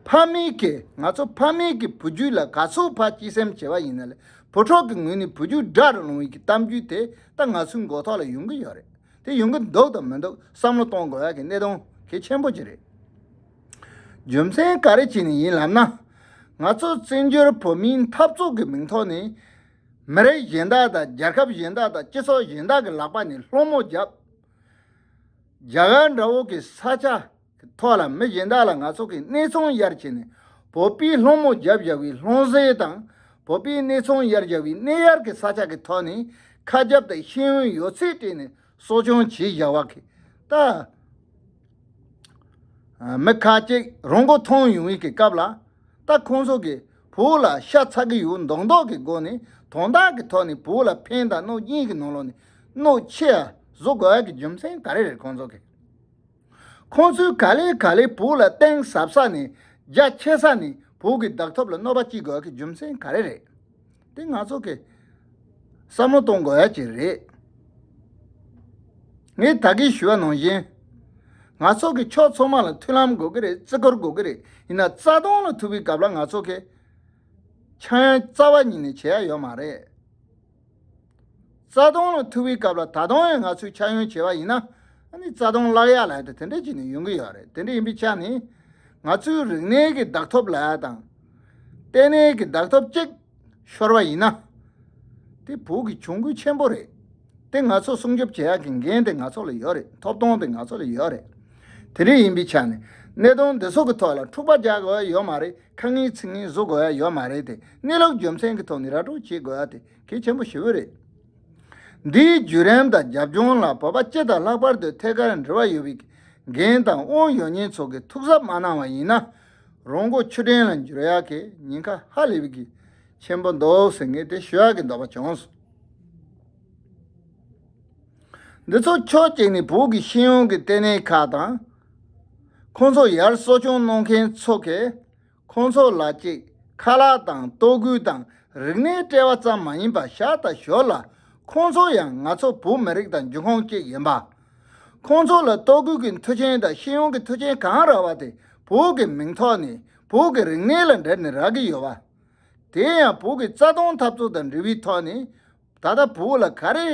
ཕ་མེས་ཀྱི། ང་ཚོ་ཕ་མེས་ཀྱི་བུ་རྒྱུད་ལ་ག་ཚོད་ཕར་གཅེས་སེམས་བྱས་པ་ཡིན་ན་ལས། བུ་ཕྲུག་གི་ངོས་ནས་བུ་རྒྱུད་དགྲ་རུ་ལངས་པའི་གི་གཏམ་རྒྱུད་དེ་ད་ང་ཚོའི་མགོ་ཐོག་ལ་ཡོང་གི་ཡོད་རེད། དེ་ཡོང་གི་འདུག་དང་མི་འདུག་བསམ་བློ་གཏོང་དགོས་ཡ་གི་གནད་དོན་གལ་ཆེན་པོ་ཅིག་རེད། རྒྱུ་མཚན་ག་རེ་བྱས་ནས་ཡིན་ལབ་ན། ང་ཚོ་བཙན་བྱོལ་བོད་མིའི་འཐབ་རྩོད་ཀྱི་མིང་ཐོག་ནས། མི་རིགས་གཞན་དག་དང་རྒྱལ་ཁབ་གཞན་དག་དང་སྤྱི་ཚོགས་གཞན་དག་གི་ལག་པ་ནས་སློང་མོ་བརྒྱབ། རྒྱ་གར་འདྲ་བོ་གི་ས་ཆ་གི་ཐོག་ལ་མི་གཞན་དག་ལ་ང་ཚོ་གི་གནས་ཚང་གཡར་བྱས་ནས། བོད་པས་སློང་མོ་བརྒྱབ་བཞག་པའི་སློང་རྩིས་དང་། བོད་པས་གནས་ཚང་གཡར་བཞག་པའི་གནས་གཡར་གྱི་ས་ཆ་གི་ཐོག་ནས་ཁ་རྒྱབ་དང་ཤེས་ཡོན་ཡོད་ཚད་སྤྲད་ནས་གསོ་སྐྱོང་བྱས་བཞག་པ་གི་ད། མི་ཁ་ཅིག་རང་མགོ་ཐོན་ཡོང་བའི་གི་སྐབས་ལ། ད་ཁོང་ཚོ་གིས་བོད་ལ་ཤ་ཚ་གི་ཡོད་མདོག་མདོག་གི་སྒོ་ནས་དོན་དག་གི་ཐོག་ནས་བོད་ལ་ཕན་དང་གནོད་གཉིས་ཀྱི་ནང་ལོགས་ནས་གནོད་ཆེ་བ་བཟོ་དགོས་ཡ་གི་རྒྱུ་མཚན་ག་རེ་རེད། ཁོང་ཚོ་གིས། ཁོང་ཚོས་ག་ལེ་ག་ལེ་བོད་ལ་གཏིང་ཟབ་ས་ནས། རྒྱ་ཆེ་ས་ནས་བོད་ཀྱི་བདག་ཐོབ་ལ་གནོད་པ་སྐྱེལ་དགོས་ཡ་གི་རྒྱུ་མཚན་ག་རེ་རེད། དེ་ང་ཚོ་གིས་བསམ་བློ་གཏོང་དགོས་ཡ་ཅིག་རེད། ངས་ད་གིན་ཞུས་པ་ནང་བཞིན། ང་ཚོ་གི་ཕྱོགས་ཚང་མ་ལ་མཐུན་ལམ་དགོས་ཀྱི་རེད། བརྩི་བཀུར་དགོས་ཀྱི་རེད། ཡིན་ན་རྩ་དོན་ལ་ཐུག་པའི་སྐབས་ལ་ང་ཚོ་གི་ཆག་ཡང་རྩ་བ་ཉིད་ནས་བྱེད་ཡ་ཡོད་མ་རེད། རྩ་དོན་ལ་ཐུག་པའི་སྐབས་ལ་ད་དུང་ཡང་ང་ཚོས་ཆག་ཡང་བྱས་པ་ཡིན་ན། ཨ་ནི་རྩ་དོན་བརླག་ཡ་ལ་དེ་དེ་འདྲ་ཅིག་ནས་ཡོང་གི་ཡོད་རེད། དེ་འདྲ་ཡིན་པའི་ཆ་ནས། ང་ཚོའི་རིག་གནས་ཀྱི་བདག་ཐོབ་ལ་དང་། ལྟེ་གནས་ཀྱི་བདག་ཐོབ་གཅིག་ཤོར་བ་ཡིན་ན། དེ་བོད་ཀྱི་གྱོང་གུད་ཆེན་པོ་རེད། དེ་ང་ཚོ་སྲུང་སྐྱོབ་བྱེད་ཡག་གི་འགན་དེ་ང་ཚོ་ལ་ཡོད་རེད། ཐོབ་ཐང་དེ་ང་ཚོ་ལ་ཡོད་རེད། དེ་འདྲ་ཡིན་པའི་ཆ་ནས་གནད་དོན་འདི་ཚོ་གི་ཐོག་ལ་འཁྲུག་པ་རྒྱག་དགོས་ཡ་ཡོད་མ་རེད། ཁ་ངན་ཚིག་ངན་བཟོ་དགོས་ཡ་ཡོད་མ་རེད་དེ། གནས་ལུགས་རྒྱུ་མཚན་གྱི་ཐོག་ནས་ར་སྤྲོད་བྱེད་དགོས་ཡ་དེ་གལ་ཆེན་པོ་ཞེ་པོ་རེད། འདིའི་བརྒྱུད་རིམ་དང་རྒྱབ་ལྗོངས་ལ་བོད་པ་སྤྱི་དང་ལྷག་པར་དུ་ཐད་ཀར་འབྲེལ་བ་ཡོད་པའི་འགན་དང་དབང་ཡོད་མཁན་ཚོ་གིས་ཐུགས་གཟབ་མ་གནང་བ་ཡིན་ན། རང་མགོ་ཆུ་འདྲེན་ལ་འགྱུར་ཡག་གི་ཉེན་ཁ་ཧ་ལས་པའི་གི་ཆེན་པོ་འདུག་ཟེར་ངས་དེ་ཞུ་ཡག་གི་འདོད་པ་བྱུང་སོང་། འདི་ཚོ་ཕྱོགས་གཅིག་ནས་བོད་ཀྱི་ཤེས་ཡོན་གྱི་ལྟེ་གནས་ཁག་དང་། ཁོང་ཚོ་ཡར་གསོ་སྐྱོང་གནང་མཁན་ཚོ་གིས། ཁོང་ཚོ་ལ་གཅིག་ཁ་ལག་དང་ལྟོ་གོས་དང་རིག་གནས་སྤྲད་པ་ཙམ་མ་ཡིན་པར་ཞར་དང་ཞོར་ལ། ཁོང་ཚོ་ཡང་ང་ཚོ་བོད་མི་རིགས་དང་འབྱུང་ཁུངས་གཅིག་ཡིན་པ། ཁོང་ཚོ་ལ་ལྟོ་གོས་ཀྱི་མཐུན་རྐྱེན་དང་ཤེས་ཡོན་གྱི་མཐུན་རྐྱེན་གང་རག་པ་དེ་བོད་ཀྱི་མིང་ཐོག་ནས་བོད་ཀྱི་རིག་གནས་ལ་འབྲེལ་ནས་རག་གི་ཡོད་པ། དེ་ཡང་བོད་ཀྱི་རྩ་དོན་འཐབ་རྩོད་དང་འབྲེལ་བའི་ཐོག་ནས། ད་ལྟ་བོད་ལ་ག་རེ་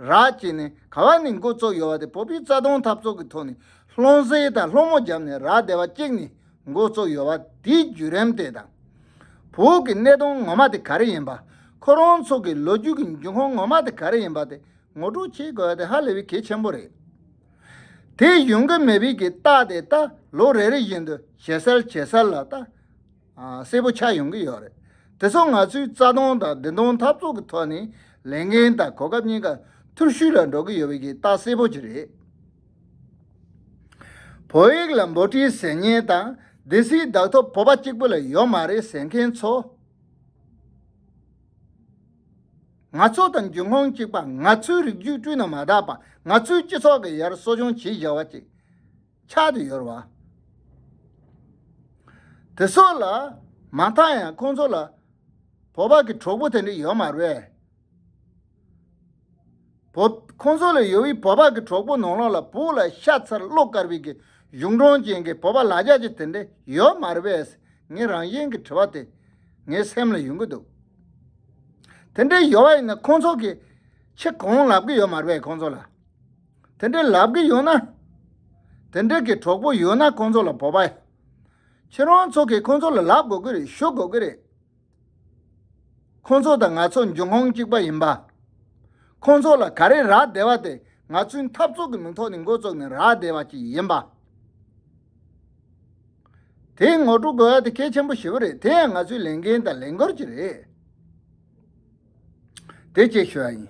རག་བྱས་ནས་ག་བ་ནས་འགོ་བཙུགས་ཡོད་པ་དེ། བོད་པའི་རྩ་དོན་འཐབ་རྩོད་ཀྱི་ཐོག་ནས་སློང་རྩིས་དང་སློང་མོ་བརྒྱབ་ནས་རག་བསྡད་པ་གཅིག་ནས་འགོ་བཙུགས་ཡོད་པ་དེའི་བརྒྱུད་རིམ་དེ་དང་། བོད་ཀྱི་གནད་དོན་ངོ་མ་དེ་ག་རེ་ཡིན་པ། ཁོ་རང་ཚོ་གི་ལོ་རྒྱུས་ཀྱི་འབྱུང་ཁུངས་ངོ་མ་དེ་ག་རེ་ཡིན་པ་དེ་ངོ་སྤྲོད་བྱེད་དགོས་པ་དེ་ཧ་ལས་པའི་གལ་ཆེན་པོ་རེད། དེ་ཡོང་གི་མེད་པའི་གི་རྟགས་དེ་ད་ལོ་རེ་རེ་བཞིན་དུ་ཇེ་གསལ་ཇེ་གསལ་ལ་ད། ཨ། གསལ་པོ་ཆགས་ཡོང་གི་ཡོད་རེད། དེ་ཚོ་ང་ཚོའི་རྩ་དོན་དང་བདེན་དོན་འཐབ་རྩོད་ཀྱི་ཐོག་ནས་ལས་འགན་དང་གོ་སྐབས་གཉིས་ཀ་འཐུར་ཤུལ་ལ་འགྲོ་གི་ཡོད་པའི་གི་རྟགས་གསལ་པོ་ཅིག་རེད། བོད་ཡིག་ལ་འབོད་སྒྲིག་ཟེར་མཁན་དང་སྡེ་སྲིད་བདག་ཐོབ་བོད་པ་གཅིག་པུ་ལ་ཡོད་མ་རེད་ཟེར་མཁན་ཚོ། ང་ཚོ་དང་འབྱུང་ཁུངས་གཅིག་པ། ང་ཚོའི་རིགས་རྒྱུད་སྤྲུལ་ན་མ་དག་པ། ང་ཚོའི་སྤྱི་ཚོགས་ཀྱི་ཡར་གསོ་སྐྱོང་བྱེད་བཞག་པ་ཅིག་ཆགས་བསྡད་ཡོད་རེད་བ། དེ་ཚོ་ལ་མ་མཐའ་ཡང་ཁོང་ཚོ་ལ་བོད་པ་གི་གྲོགས་པོ་དེ་འདྲ་ཡོད་མ་རེད་པས། བོད། ཁོང་ཚོ་ལ་ཡོད་པའི་བོད་པ་གི་གྲོགས་པོ་ནང་ལོགས་ལ་བོད་ལ་ཤ་ཚར་བློ་དཀར་བའི་གི་གཞུང་དྲང་ཅན་གྱི་བོད་པ་ལ་རྒྱ་ཅིག་དེ་འདྲ་ཡོད་མ་རེད་པས། ངས་རང་བཞིན་གྱི་དྲི་བ་དེ་ངའི་སེམས་ལ་ཡོང་གི་འདུག་དེ་འདྲ་ཡོད་པ་ཡིན་ན་ཁོང་ཚོ་གིས་ཆེད་གང་ལབ་གི་ཡོད་མ་རེད་པས། ཁོང་ཚོ་ལ་དེ་འདྲ་ལབ་གི་ཡོད་ན། དེ་འདྲ་གི་གྲོགས་པོ་ཡོད་ན་ཁོང་ཚོ་ལ་བོད་པ་ཁྱེད་རང་ཚོ་གིས་ཁོང་ཚོ་ལ་ལབ་དགོས་ཀྱི་རེད། ཞུ་དགོས་ཀྱི་རེད། ཁོང་ཚོ་དང་ང་ཚོ་འབྱུང་ཁུངས་གཅིག་པ་ཡིན་པ། ཁོང་ཚོ་ལ་ག་རེ་རག་བསྡད་པ་དེ་ང་ཚོའི་འཐབ་རྩོད་ཀྱི་མིང་ཐོག་ནས་འགོ་བཙུགས་ནས་རག་བསྡད་པ་ཅིག་ཡིན་པ། དེ་ངོ་སྤྲོད་དགོས་ཡ་དེ་གལ་ཆེན་པོ་ཞེ་པོ་རེད། དེ་ཡང་ང་ཚོའི་ལས་འགན་དང་ལས་འགུལ་ཅིག་རེད། དེ་གཅིག་ཞུ་ཡ་ཡིན།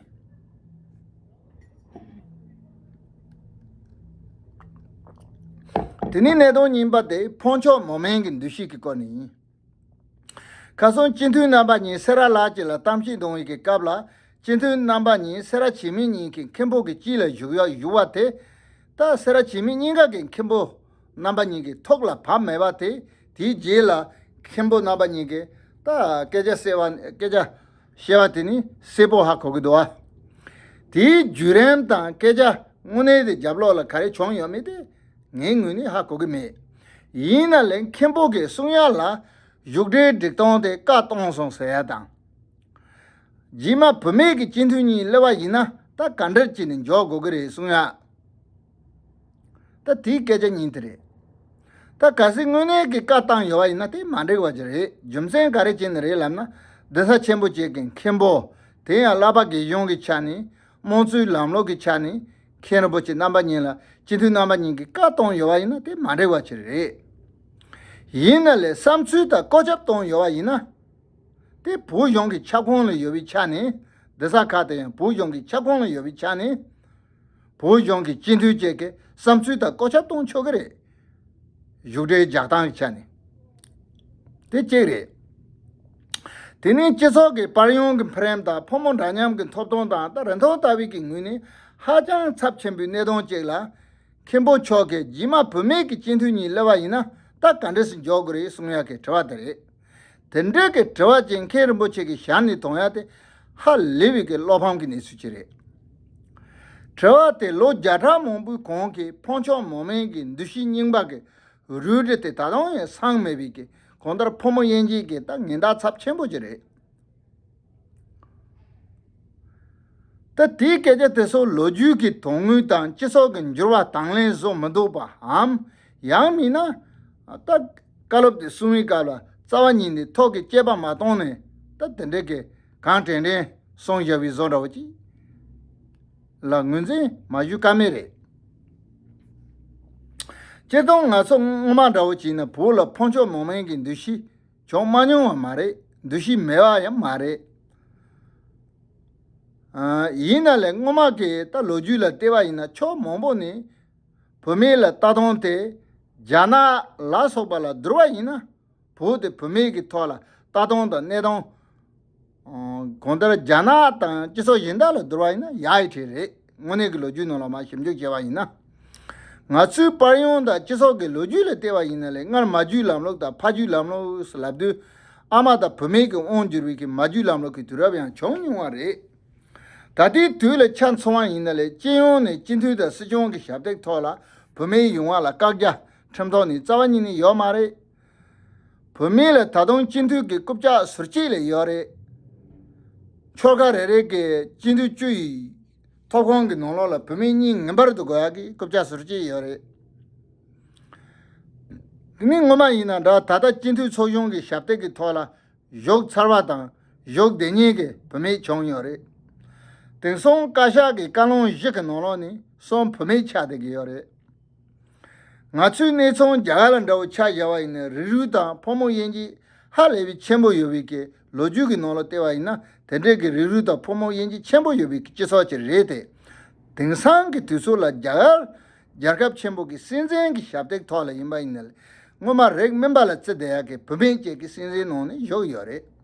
དེ་ནས་གནད་དོན་གཉིས་པ་དེ་འཕོ་འགྱུར་མོ་མེན་གྱི་འདུ་ཤེས་ཀྱི་སྐོར་ནས་ཡིན། ཁ་སང་སྤྱི་འཐུས་རྣམ་པ་གཉིས་སེ་ར་ལ་ཅིག་ལ་གཏམ་བཤད་གཏོང་བའི་གི་སྐབས་ལ། སྤྱི་འཐུས་རྣམ་པ་གཉིས་སེ་ར་བྱེས་མི་གཉིས་ཀྱི་མཁན་པོ་གི་དཀྱིལ་ལ་བཞུགས་ཡ་བཞུགས་པ་དེ། ད་སེ་ར་བྱེས་མི་གཉིས་ཀ་གི་མཁན་པོ་རྣམ་པ་གཉིས་ཀྱི་ཐུགས་ལ་བབས་མེད་པ་དེ། དེའི་རྗེས་ལ་མཁན་པོ་རྣམ་པ་གཉིས་ཀྱིས་ད་སྐད་ཆ་གསལ་བ་སྐད་ཆ་བཤད་པ་དེ་ནི་གསལ་པོ་ཧ་གོ་གི་འདུག་བ། དེའི་བརྒྱུད་རིམ་དང་སྐད་ཆ་དངོས་གནས་དེ་རྒྱབ་ལོགས་ལ་ག་རེ་བྱུང་ཡོད་མེད་དེ་ངའི་ངོས་ནས་ཧ་གོ་གི་མེད། ཡིན་ན་ལས་མཁན་པོ་གིས་གསུང་ཡ་ལ་བཞུགས་གྲལ་སྒྲིག་སྟངས་དེ་བཀག་བཏང་སོང་ཟེར་ཡ་དང་། རྗེས་མ་བུད་མེད་ཀྱི་སྤྱི་འཐུས་གཉིས་སླེབས་པ་ཡིན་ན་ད་ག་འདྲ་བྱས་ནས་འཇོག་དགོས་ཀྱི་རེད་གསུང་ཡ། ད་དེའི་སྐད་ཆ་གཉིས་དེ་རེད། ད་གལ་སྲིད་དངོས་གནས་ཀྱི་བཀའ་བཏང་ཡོད་པ་ཡིན་ན་དེ་མ་འགྲིག་པ་ཅིག་རེད། རྒྱུ་མཚན་ག་རེ་བྱས་ནས་རེད་ལབ་ན། གདན་ས་ཆེན་པོ་ཅིག་གི་མཁན་པོ། དེ་ཡང་བསླབ་པ་དགེ་སྦྱོང་གི་ཆ་ནས། དམངས་གཙོའི་ལམ་ལུགས་ཀྱི་ཆ་ནས། མཁན་རིན་པོ་ཆེ་རྣམ་པ་གཉིས་ལ་སྤྱི་འཐུས་རྣམ་པ་གཉིས་ཀྱིས་བཀའ་བཏང་ཡོད་པ་ཡིན་ན་དེ་མ་འགྲིག་པ་ཅིག་རེད། ཡིན་ན་ལས་བསམ་ཚུལ་དང་བཀོད་ཁྱབ་བཏང་ཡོད་པ་ཡིན་ན། དེ་བོད་གཞུང་གི་ཁྱབ་ཁོངས་ལ་ཡོད་པའི་ཆ་ནས། གདན་ས་ཁག་དེ་ཡང་བོད་གཞུང་གི་ཁྱབ་ཁོངས་ལ་ཡོད་པའི་ཆ་ནས། བོད་གཞུང་གི་སྤྱི་འཐུས་བཅས་ཀྱི་བསམ་ཚུལ་དང་བཀོད་ཁྱབ་གཏོང་ཆོག་གི་རེད། བཞུགས་གྲལ་རྒྱག་སྟངས་ཀྱི་ཆ་ནས། དེ་གཅིག་རེད། དེ་ནས་སྤྱི་ཚོགས་ཀྱི་པར་ཡང་གི་འཕེལ་རིམ་དང་ཕོ་མོ་འདྲ་མཉམ་གྱི་ཐོབ་ཐང་དང་ད་རིན་ཐང་ལྟ་བུའི་གི་ངོས་ནས་ཧ་ཅང་ཚབས་ཆེན་པོའི་གནད་དོན་གཅིག་ལ། མཁན་པོ་མཆོག་གིས་རྗེས་མ་བུད་མེད་ཀྱི་སྤྱི་འཐུས་གཉིས་སླེབས་པ་ཡིན་ན་ད་ག་འདྲ་སེ་འཇོག་དགོས་རེད་གསུང་ཡག་གི་དྲི་བ་དེ་རེད། དེ་འདྲའི་གི་དྲི་བ་ཅིག་མཁན་རིན་པོ་ཆེ་གི་ཞལ་ནས་མཐོང་ཡ་དེ་ཧ་ལས་པའི་གི་བློ་ཕམ་གྱི་གནས་ཚུལ་ཅིག་རེད། དྲི་བ་དེ་ལོ་བརྒྱ་ཕྲག་མང་པོའི་གོང་གི་འཕོ་འགྱུར་མོ་མེན་གྱི་འདུ་ཤེས་རྙིང་པ་གི་རུལ་དྲི་དེ་ད་དུང་ཡང་སངས་མེད་པའི་གི་གང་ལྟར་ཕོ་མོ་དབྱེ་འབྱེད་ཀྱི་ད་ཉེན་བརྡ་ཚབས་ཆེན་པོ་ཅིག་རེད། ད་དེའི་སྐད་ཆ་དེ་ཚོ་ལོ་རྒྱུས་ཀྱི་དོན་དངོས་དང་སྤྱི་ཚོགས་ཀྱི་འགྱུར་བ་དང་ལེན་བཟོ་མི་ཐུབ་པའམ། ཡང་མིན་ན། ད་བཀའ་སློབ་དེ་གསུང་བའི་སྐབས་ལ་རྩ་བ་ཉིད་ནས་ཐོག་གི་དཔྱད་པ་མ་བཏང་ནས་ད་དེ་འདྲའི་གི་གང་དྲན་དྲན་གསུང་བཞག་པའི་བཟོ་འདྲ་བོ་ཅིག་ལ་ངོས་འཛིན་མ་ཞུ་ཀ་མེད་རེད། སྤྱིར་བཏང་ང་ཚོ་སྔོན་མ་འདྲ་བོ་བྱས་ན་བོད་ལ་འཕོ་འགྱུར་མོ་མེན་གྱི་འདུ་ཤེས་བྱུང་མ་མྱོང་བ་མ་རེད། འདུ་ཤེས་མེད་པ་ཡང་མ་རེད། ཨ། ཡིན་ན་ལས་སྔོན་མ་གི་ད་ལོ་རྒྱུས་ལ་བལྟས་པ་ཡིན་ན་ཕྱོགས་མང་པོ་ནས་བུད་མེད་ལ་ལྟ་སྟངས་དེ་རྒྱ་ནག་ལ་སོགས་པ་ལ་བསྡུར་བ་ཡིན་ན་བོད་དེ་བུད་མེད་ཀྱི་ཐོག་ལ་ལྟ་སྟངས་དང་གནས་སྟངས། ཨ། གང་ལྟར་རྒྱ་ནག་དང་སྤྱི་ཚོགས་གཞན་དག་ལ་བསྡུར་བ་ཡིན་ན་ཡག་ཡག་ཅིག་རེད། དངོས་གནས་ཀྱི་ལོ་རྒྱུས་ནང་ལ་མར་ཞིབ་འཇུག་བྱས་པ་ཡིན་ན། ང་ཚོའི་པར་ཡང་དང་སྤྱི་ཚོགས་ཀྱི་ལོ་རྒྱུས་ལ་བལྟས་པ་ཡིན་ན་ལས་སྔར་མ་རྒྱུད་ལམ་ལུགས་དང་ཕ་རྒྱུད་ལམ་ལུགས་ལབ་དུས་ཨ་མ་དང་བུད་མེད་ཀྱི་དབང་བསྒྱུར་བའི་གི་མ་རྒྱུད་ལམ་ལུགས་ཀྱི་དུས་རབས་ཡང་བྱུང་མྱོང་བ་རེད། ད་ལྟའི་དུས་ལ་ཆ་མཚོན་པ་ཡིན་ན་ལས་སྤྱི་ཡོངས་ནས་སྤྱི་འཐུས་དང་སྲིད་སྐྱོང་གི་ཞབས་སྟེགས་ཐོག་ལ་བུད་མེད་ཡོང་བ་ལ་བཀག་རྒྱ་ཁྲིམས་ཐོག་ནས་རྩ་བ་ཉིད་ནས་ཡོད་མ་རེད། བུད་མེད་ལ་ད་དུང་སྤྱི་འཐུས་ཀྱི་རྐུབ་བཀྱག་ཟུར་གཅིག་ལས་ཡོད་རེད། ཆོལ་ཁ་རེ་རེ་གི་སྤྱི་འཐུས་བཅུ་ཡི་ཐོབ་ཁོངས་ཀྱི་ནང་ལོགས་ལ་བུད་མེད་གཉིས་ངེས་པར་དུ་དགོས་ཡག་གི་རྐུབ་བཀྱག་ཟུར་གཅིག་ཡོད་རེད། དེ་ནི་སྔོན་མ་ཡིན་ན་འདྲ་ད་ལྟ་སྤྱི་འཐུས་ཚོགས་ཆུང་གི་ཞབས་སྟེགས་ཀྱི་ཐོག་ལ་བཞུགས་ཚར་བ་དང་བཞུགས་བསྡད་མཁན་གྱི་བུད་མེད་བྱུང་ཡོད་རེད། དེང་སང་བཀའ་ཤག་གི་བཀའ་བློན་བཞི་གི་ནང་ལོགས་ནས་གསུམ་བུད་མེད་ཆགས་བསྡད་ཀྱི་ཡོད་རེད། ང་ཚོའི་གནས་ཚང་རྒྱ་གར་ལ་འདྲ་བོ་ཆ་བཞག་པ་ཡིན་ན་རིགས་རུས་དང་ཕོ་མོ་དབྱེ་འབྱེད་ཧ་ལས་པའི་ཆེན་པོ་ཡོད་པའི་གི་ལོ་རྒྱུས་ཀྱི་ནང་ལ་བལྟས་པ་ཡིན་ན་དེ་འདྲའི་གི་རིགས་རུས་དང་ཕོ་མོ་དབྱེ་འབྱེད་ཆེན་པོ་ཡོད་པའི་གི་སྤྱི་ཚོགས་ཅིག་རེད་དེ། དེང་སང་གི་དུས་ཚོད་ལ་རྒྱ་གར་རྒྱལ་ཁབ་ཆེན་པོ་གི་སྲིད་འཛིན་གྱི་ཞབས་སྟེགས་ཐོག་ལ་ཡིན་པ་ཡིན་ན་ལས་སྔོན་མ་རིགས་དམན་པ་ལ་བརྩི་བསྡད་ཡག་གི་བུད་མེད་ཅིག་གི་སྲིད་འཛིན་ནང་ནས་བཞུགས་ཡོད་རེད།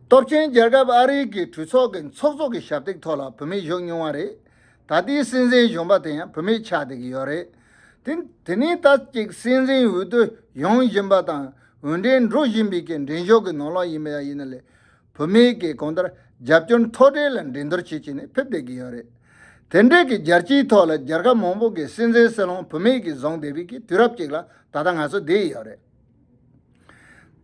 སྟོབས་ཆེན་རྒྱལ་ཁབ་ཨ་རིའི་གི་གྲོས་ཚོགས་ཀྱི་ཚོགས་གཙོ་གི་ཞབས་སྟེགས་ཐོག་ལ་བུད་མེད་བཞུགས་མྱོང་བ་རེད། ད་ལྟའི་སྲིད་འཛིན་གཞོན་པ་དེ་ཡང་བུད་མེད་ཆགས་བསྡད་ཀྱི་ཡོད་རེད། དེ་དེ་ནས་ད་ཅིག་སྲིད་འཛིན་འོས་བསྡུ་ཡོང་བཞིན་པ་དང་འོས་འགྲན་འགྲོ་བཞིན་པའི་གི་འགྲན་ཞུགས་ཀྱི་ནང་ལོགས་ཡིན་པ་ཡང་ཡིན་ན་ལས་བུད་མེད་ཀྱི་གང་ལྟར་རྒྱབ་སྐྱོར་མཐོ་གྲས་ལ་འགྲན་བསྡུར་བྱེད་བྱས་ནས་ཕེབས་བསྡད་ཀྱི་ཡོད་རེད། དེ་འདྲའི་གི་རྒྱལ་སྤྱིའི་ཐོག་ལ་རྒྱལ་ཁབ་མང་པོ་གི་སྲིད་འཛིན་སྲིད་བློན་བུད་མེད་ཀྱིས་བཟུང་བསྡད་པའི་གི་དུས་རབས་ཅིག་ལ་ད་ལྟ་ང་ཚོ་བསྡད་ཡོད་རེད།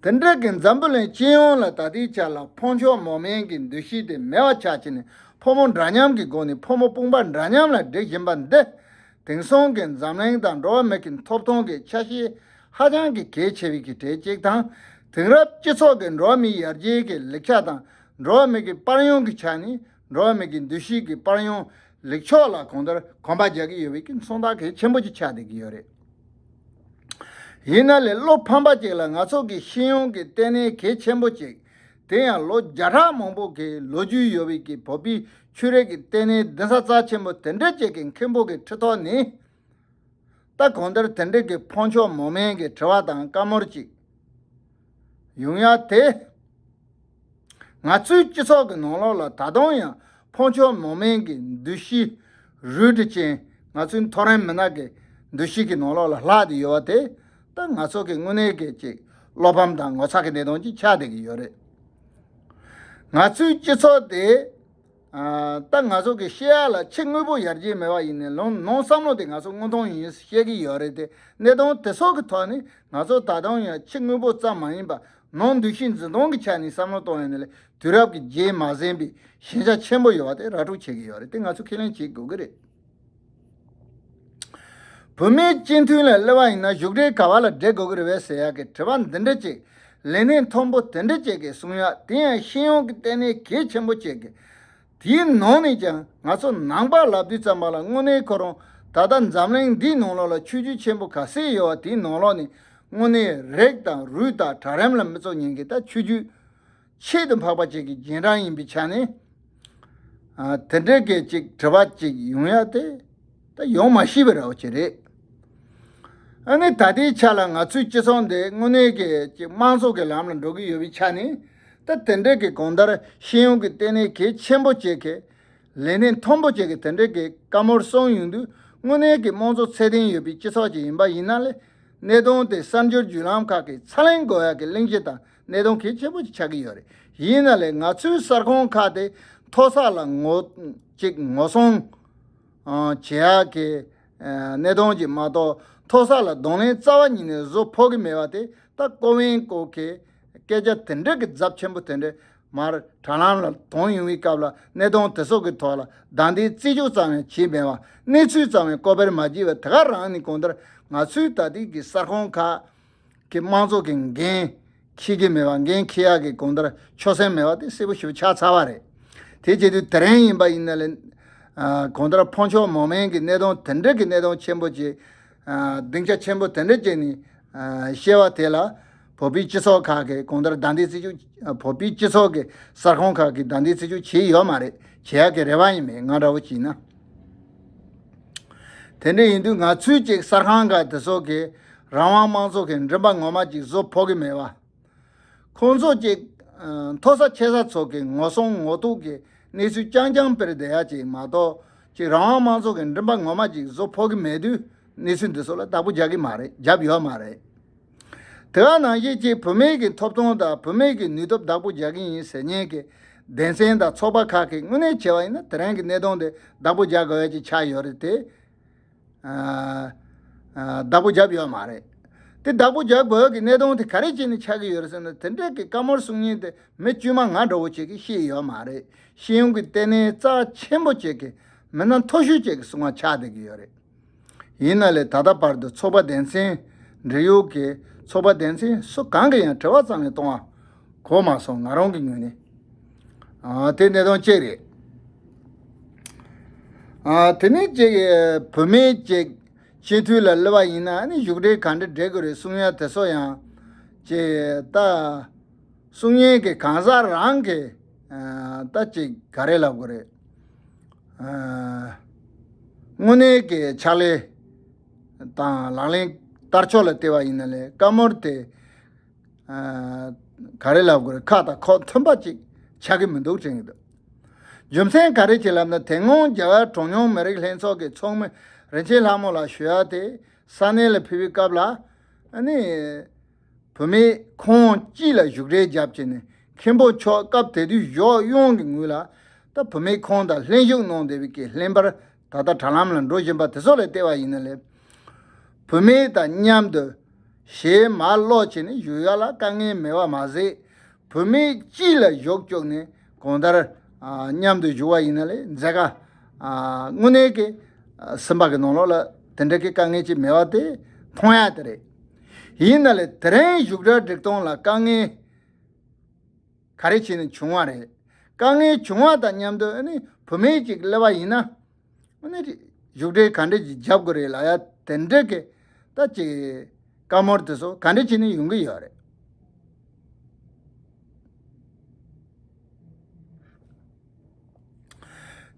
དེ་འདྲ་གི་འཛམ་བུ་གླིང་སྤྱི་ཡོངས་ལ་ད་ལྟའི་ཆ་ལ་འཕོ་འགྱུར་མོ་མེན་གྱི་འདུ་ཤེས་དེ་མེད་པ་ཆགས་ཕྱིན་ནས་ཕོ་མོ་འདྲ་མཉམ་གྱི་སྒོ་ནས་ཕོ་མོ་དཔུང་པ་འདྲ་མཉམ་ལ་སྒྲིག་བཞིན་པ་འདི། དེང་སང་གི་འཛམ་གླིང་དང་འགྲོ་བ་མི་གི་ཐོབ་ཐང་གི་ཆ་ཤས་ཧ་ཅང་གི་གལ་ཆེ་བའི་གི་གྲས་གཅིག་དང་། དེང་རབས་སྤྱི་ཚོགས་ཀྱི་འགྲོ་བ་མིའི་ཡར་རྒྱས་ཀྱི་ལེགས་ཆ་དང་འགྲོ་བ་མི་གི་པར་ཡང་གི་ཆ་ནས་འགྲོ་བ་མི་གི་འདུ་ཤེས་ཀྱི་པར་ཡང་ལེགས་ཕྱོགས་ལ་གང་ལྟར་གོམ་པ་རྒྱག་གི་ཡོད་པའི་གི་མཚོན་རྟགས་གལ་ཆེན་པོ་ཅིག་ཆགས་བསྡད་ཀྱི་ཡོད་རེད། ཡིན་ན་ལས་བློ་ཕམ་པ་ཅིག་ལ་ང་ཚོ་གི་ཤེས་ཡོན་གྱི་ལྟེ་གནས་གལ་ཆེན་པོ་ཅིག་དེ་ཡང་ལོ་བརྒྱ་ཕྲག་མང་པོ་གི་ལོ་རྒྱུས་ཡོད་པའི་གི་བོད་པའི་ཆོས་རིག་གི་ལྟེ་གནས་གདན་ས་རྩ་ཆེན་པོ་དེ་འདྲ་ཅིག་གི་མཁན་པོ་གི་ཁྲི་ཐོག་ནས། ད་གང་ལྟར་དེ་འདྲའི་གི་ཕོ་མཆོག་མོ་དམན་གྱི་དྲི་བ་དང་བཀའ་མོལ་ཅིག་ཡོང་ཡ་དེ། ང་ཚོའི་སྤྱི་ཚོགས་ཀྱི་ནང་ལོགས་ལ་ད་དུང་ཡང་ཕོ་མཆོག་མོ་དམན་གྱི་འདུ་ཤེས་རུལ་དྲི་ཅན། ང་ཚོའི་མཐོ་རིམ་མི་སྣ་གི་འདུ་ཤེས་ཀྱི་ནང་ལོགས་ལ་ལྷག་བསྡད་ཡོད་པ་དེ། ད་ང་ཚོ་གི་དངོས་གནས་ཀྱི་ཅིག་བློ་ཕམ་དང་ངོ་ཚ་གི་གནས་སྟངས་ཅིག་ཆགས་བསྡད་ཀྱི་ཡོད་རེད། ང་ཚོའི་སྤྱི་ཚོགས་དེ། ཨ། ད་ང་ཚོ་གི་བཤད་ཡ་ལ་ཕྱི་དངོས་པོ་ཡར་རྒྱས་མེད་པ་ཡིན་ནའི་ལོང་ནང་བསམ་བློ་དེ་ང་ཚོ་སྔོན་ཐོན་ཡིན་བཤད་ཀྱི་ཡོད་རེད་དེ། གནས་སྟངས་དེ་ཚོ་གི་ཐོག་ནས་ང་ཚོ་ད་དུང་ཡང་ཕྱི་དངོས་པོ་ཙམ་མ་ཡིན་པ་ནང་འདུ་ཤེས་འཛིན་སྟངས་ཀྱི་ཆ་ནས་བསམ་བློ་གཏོང་ཡ་ནི་ལས་དུས་རབས་ཀྱི་རྗེས་མ་ཟིན་པའི་ཞན་ཆ་ཆེན་པོ་ཡོད་པ་དེ་ར་སྤྲོད་བྱེད་ཀྱི་ཡོད་རེད་དེ། ང་ཚོ་ཁས་ལེན་བྱེད་དགོས་ཀྱི་རེད། བུད་མེད་སྤྱི་འཐུས་ལ་སླེབས་པ་ཡིན་ན་བཞུགས་གྲལ་ག་བ་ལ་བསྡད་དགོས་ཀྱི་རེད་པས་ཟེར་ཡག་གི་དྲི་བ་འདི་འདྲ་ཅིག་ལས་སྣེ་མཐོན་པོ་དེ་འདྲ་ཅིག་གིས་གསུང་ཡག་དེ་ཡང་ཤེས་ཡོན་གྱི་ལྟེ་གནས་གལ་ཆེན་པོ་ཅིག་གི། དེའི་ནང་ནས་ཀྱང་ང་ཚོ་ནང་པ་ལབ་དུས་ཙམ་པ་ལ་དངོས་གནས་ཁོ་རང་ད་ལྟ་འཛམ་གླིང་འདིའི་ནང་ལོགས་ལ་ཆོས་བརྒྱུད་ཆེན་པོ་ག་ཚད་ཡོད་པ་དེའི་ནང་ལོགས་ནས་དངོས་གནས་རིགས་དང་རུས་དང་གྲལ་རིམ་ལ་མི་ཚོ་ཉན་མཁན་ད་ཆོས་བརྒྱུད་ཆེད་དུ་འཕགས་པ་ཅིག་གི་རྗེས་འབྲང་ཡིན་པའི་ཆ་ནས། ཨ། དེ་འདྲའི་གི་ཅིག་དྲི་བ་ཅིག་ཡོང་ཡ་དེ་ད་ཡོང་མ་ཤེས་པའི་ར་བ་ཅིག་རེད། ཨ་ནི་ད་ལྟའི་ཆ་ལ་ང་ཚོའི་སྤྱི་ཚོགས་འདི་དངོས་གནས་ཀྱི་ཅིག་དམངས་གཙོ་གི་ལམ་ལ་འགྲོ་གི་ཡོད་པའི་ཆ་ནས། ད་དེ་འདྲའི་གི་གང་ལྟར་ཤེས་ཡོན་གྱི་ལྟེ་གནས་གལ་ཆེན་པོ་ཅིག་གི་ལས་སྣེ་མཐོན་པོ་ཅིག་གིས་དེ་འདྲའི་གི་བཀའ་མོལ་གསུངས་ཡོང་དུས་དངོས་གནས་ཀྱི་དམངས་གཙོ་ཚད་ལྡན་ཡོད་པའི་སྤྱི་ཚོགས་ཅིག་ཡིན་པ་ཡིན་ན་ལས། གནད་དོན་དེ་གསར་འགྱུར་བརྒྱུད་ལམ་ཁག་གིས་ཚ་ལེན་དགོས་ཡག་གི་གླེང་གཞི་དང་གནད་དོན་གལ་ཆེན་པོ་ཅིག་ཆགས་ཀྱི་ཡོད་རེད། ཡིན་ན་ལས་ང་ཚོའི་གསར་ཁང་ཁག་དེ་མཐོ་ས་ལ་ངོ་ཅིག་ངོ་སྲུང་ཨ། བྱེད་ཡག་གི་ཨ། གནད་དོན་ཅིག་མ་གཏོགས་མཐོ་ས་ལ་གདོང་ལེན་རྩ་བ་ཉིད་ནས་བཟོ་ཕོད་ཀྱི་མེད་པ་དེ་ད་ཀོ་བན་ཀོ་གི་སྐད་ཆ་དེ་འདྲ་གི་རྫབ་ཆེན་པོ་དེ་འདྲ་མར་དྲ་ལམ་ལ་ཐོན་ཡོང་བའི་སྐབས་ལ་གནད་དོན་དེ་ཚོ་གི་ཐོག་ལ་བདའ་འདེད་རྩིས་འཇོག་ཙམ་ཡང་བྱས་མེད་པ། གནས་ཚུལ་ཙམ་ཡང་ཀོ་བར་མ་བརྗེས་པ་དེ་ག་རང་ནི་གང་ལྟར་ང་ཚོའི་ད་ལྟའི་གི་གསར་ཁང་ཁག་གི་དམངས་གཙོ་གི་འགན་འཁྱེར་གྱི་མེད་པ། འགན་འཁྱེར་ཡག་གི་གང་ལྟར་ཆོད་སེམས་མེད་པ་དེ་གསལ་པོ་ཞེ་པོ་ཆགས་ཚར་བ་རེད། དེ་བྱེད་དུས་དེ་རིང་ཡིན་པ་ཡིན་ན་ལས། ཨ། གང་ལྟར་ཕོ་མཆོག་མོ་དམན་གྱི་གནད་དོན་དེ་འདྲ་གི་གནད་དོན་ཆེན་པོ་ཅིག་ཨ། སྡིངས་ཆ་ཆེན་པོ་དེ་འདྲ་ཅིག་ནས་ཨ། བཤད་པ་དེ་ལ་བོད་པའི་སྤྱི་ཚོགས་ཁག་གིས་གང་ལྟར་བདའ་འདེད་རྩིས་འཇོག་ཨ། བོད་པའི་སྤྱི་ཚོགས་ཀྱི་གསར་ཁང་ཁག་གིས་བདའ་འདེད་རྩིས་འཇོག་བྱས་ཡོད་མ་རེད། བྱེད་ཡག་གི་རེ་བ་ཡང་མེད། ང་འདྲ་བོ་བྱས་ན། དེ་འདྲ་ཡིན་དུས་ང་ཚོའི་ཅིག་གསར་ཁང་ཁག་དེ་ཚོ་གིས་རང་དབང་དམངས་གཙོ་གི་མགྲིན་པ་ངོ་མ་ཅིག་བཟོ་ཕོད་ཀྱི་མེད་པ། ཁོང་ཚོ་ཅིག་ཨ། མཐོ་ས་ཆེ་ས་ཚོ་གི་ངོ་སྲུང་ངོ་གཏུག་གི་གནས་ཚུལ་རྐྱང་རྐྱང་སྤེལ་བསྡད་ཡ་ཅིག་མ་གཏོགས་ཅིག་རང་དབང་དམངས་གཙོ་གི་མགྲིན་པ་ངོ་མ་ཅིག་བཟོ་ཕོད་ཀྱི་མེད་དུས་གནས་ཚུལ་འདི་ཚོ་ལ་བདག་པོ་རྒྱག་གི་མ་རེད། རྒྱབ་ཡོད་མ་རེད། དེ་ག་ནང་བཞིན་ཅིག་བུད་མེད་ཀྱི་ཐོབ་ཐང་དང་བུད་མེད་ཀྱི་ནུས་སྟོབས་བདག་པོ་རྒྱག་གི་ཡིན་ཟེར་མཁན་གྱི་སྡེ་ཚན་དང་ཚོགས་པ་ཁག་གིས་དངོས་གནས་བྱས་པ་ཡིན་ན་དེ་རིང་གི་གནད་དོན་དེ་བདག་པོ་རྒྱག་དགོས་ཡ་ཅིག་ཆགས་ཡོད་རེད་དེ། ཨ། ཨ། བདག་པོ་བརྒྱབ་ཡོད་མ་རེད། དེ་བདག་པོ་རྒྱག་དགོས་ཀྱི་གནད་དོན་དེ་ག་རེ་བྱས་ནས་ཆགས་ཀྱི་ཡོད་རེད་ཟེར་ན། དེ་འདྲའི་གི་བཀའ་མོལ་གསུང་མཁན་དེ་མི་དཀྱུས་མ་ང་འདྲ་བོ་ཅིག་གིས་ཤེས་ཡོད་མ་རེད། ཤེས་ཡོན་གྱི་ལྟེ་གནས་རྩ་ཆེན་པོ་ཅིག་གི་མི་སྣ་མཐོ་ཤོས་ཅིག་གི་གསུང་བ་ཆགས་བསྡད་ཀྱི་ཡོད་རེད། ཡིན་ན་ལས་ད་ལྟ་བར་དུ་ཚོགས་པ་སྡེ་ཚན། འབྲེལ་ཡོད་ཀྱི་ཚོགས་པ་སྡེ་ཚན་སུ་གང་གིས་ཡང་དྲི་བ་ཙམ་ཡང་གཏོང་བ་གོ་མ་སོང་། ང་རང་གི་ངོས་ནས། ཨ། དེ་གནད་དོན་གཅིག་རེད། ཨ། དེ་ནས་གཅིག་བུད་མེད་ཅིག་སྤྱི་འཐུས་ལ་སླེབས་པ་ཡིན་ན་ཨ་ནི་བཞུགས་གྲལ་ག་འདྲ་སྦྲེལ་དགོས་རེད་གསུང་ཡ་དེ་ཚོ་ཡང་ཅིག་ད་གསུང་མཁན་གྱི་གང་ཟག་རང་གི་ཨ། ད་ཅིག་ག་རེ་ལབ་དགོས་རེད། ཨ། དངོས་གནས་ཀྱི་ཕྱག་ལས་དང་ལག་ལེན་བསྟར་ཕྱོགས་ལ་བལྟས་པ་ཡིན་ན་ལས་བཀའ་མོལ་དེ་ཨ། ག་རེ་ལབ་དགོས་རེད། ཁ་དང་ཁོག་མཐུན་པ་ཅིག་ཆགས་ཀྱི་མི་འདུག་དྲན་གྱི་འདུག་རྒྱུ་མཚན་ག་རེ་ཅིག་ལབ་ན། དེ་སྔོན་རྒྱ་གར་གྲངས་ཉུང་མི་རིགས་ལྷན་ཚོགས་ཀྱི་ཚོགས་མི་རིན་ཆེན་ལྷ་མོ་ལགས་ཞུ་ཡ་དེ་ས་གནས་ལ་ཕེབས་པའི་སྐབས་ལ་ཨ་ནི་བུད་མེད་ཁོངས་སྤྱི་ལ་བཞུགས་གྲལ་བརྒྱབ་བྱས་ནས་མཁན་པོ་མཆོག་སྐབས་དེ་དུས་བཞུགས་གཡོག་གི་ངོས་ལ་ད་བུད་མེད་ཁོངས་དང་ལྷན་ཞུགས་གནང་བསྡད་པའི་གི་ལྷན་པར་ད་ལྟ་དྲ་ལམ་ལ་འགྲོ་བཞིན་པ་དེ་ཚོ་ལ་བལྟས་པ་ཡིན་ན་ལས། བུད་མེད་དང་མཉམ་དུ་གཞས་མར་ཀློག་བྱས་ནས་བཞུགས་ཡ་ལ་དཀའ་ངལ་མེད་པ་མ་ཟད། བུད་མེད་སྤྱི་ལ་བཞུགས་བཅུག་ནས་གང་ལྟར་ཨ། མཉམ་དུ་བཞུགས་པ་ཡིན་ན་ལས་མཛད་དཀའ་ཨ། དངོས་གནས་ཀྱི་ཨ། སེམས་པ་གི་ནང་ལོགས་ལ་དེ་འདྲ་གི་དཀའ་ངལ་ཅིག་མེད་པ་དེ་མཐོང་ཡ་དེ་རེད། ཡིན་ན་ལས་དེ་རིང་བཞུགས་གྲལ་སྒྲིག་སྟངས་ལ་དཀའ་ངལ་ག་རེ་བྱས་ནས་བྱུང་བ་རེད། དཀའ་ངལ་བྱུང་བ་དང་མཉམ་དུ་ཨ་ནི་བུད་མེད་ཅིག་སླེབས་པ་ཡིན་ན། ཨ་ནི་བཞུགས་གྲལ་ག་འདྲ་ཅིག་རྒྱབ་དགོས་རེད་ལབ་ཡ་དེ་འདྲ་གི་ད་ཅིག་བཀའ་མོལ་དེ་ཚོ་ག་འདྲ་བྱས་ནས་ཡོང་གི་ཡོད་རེད།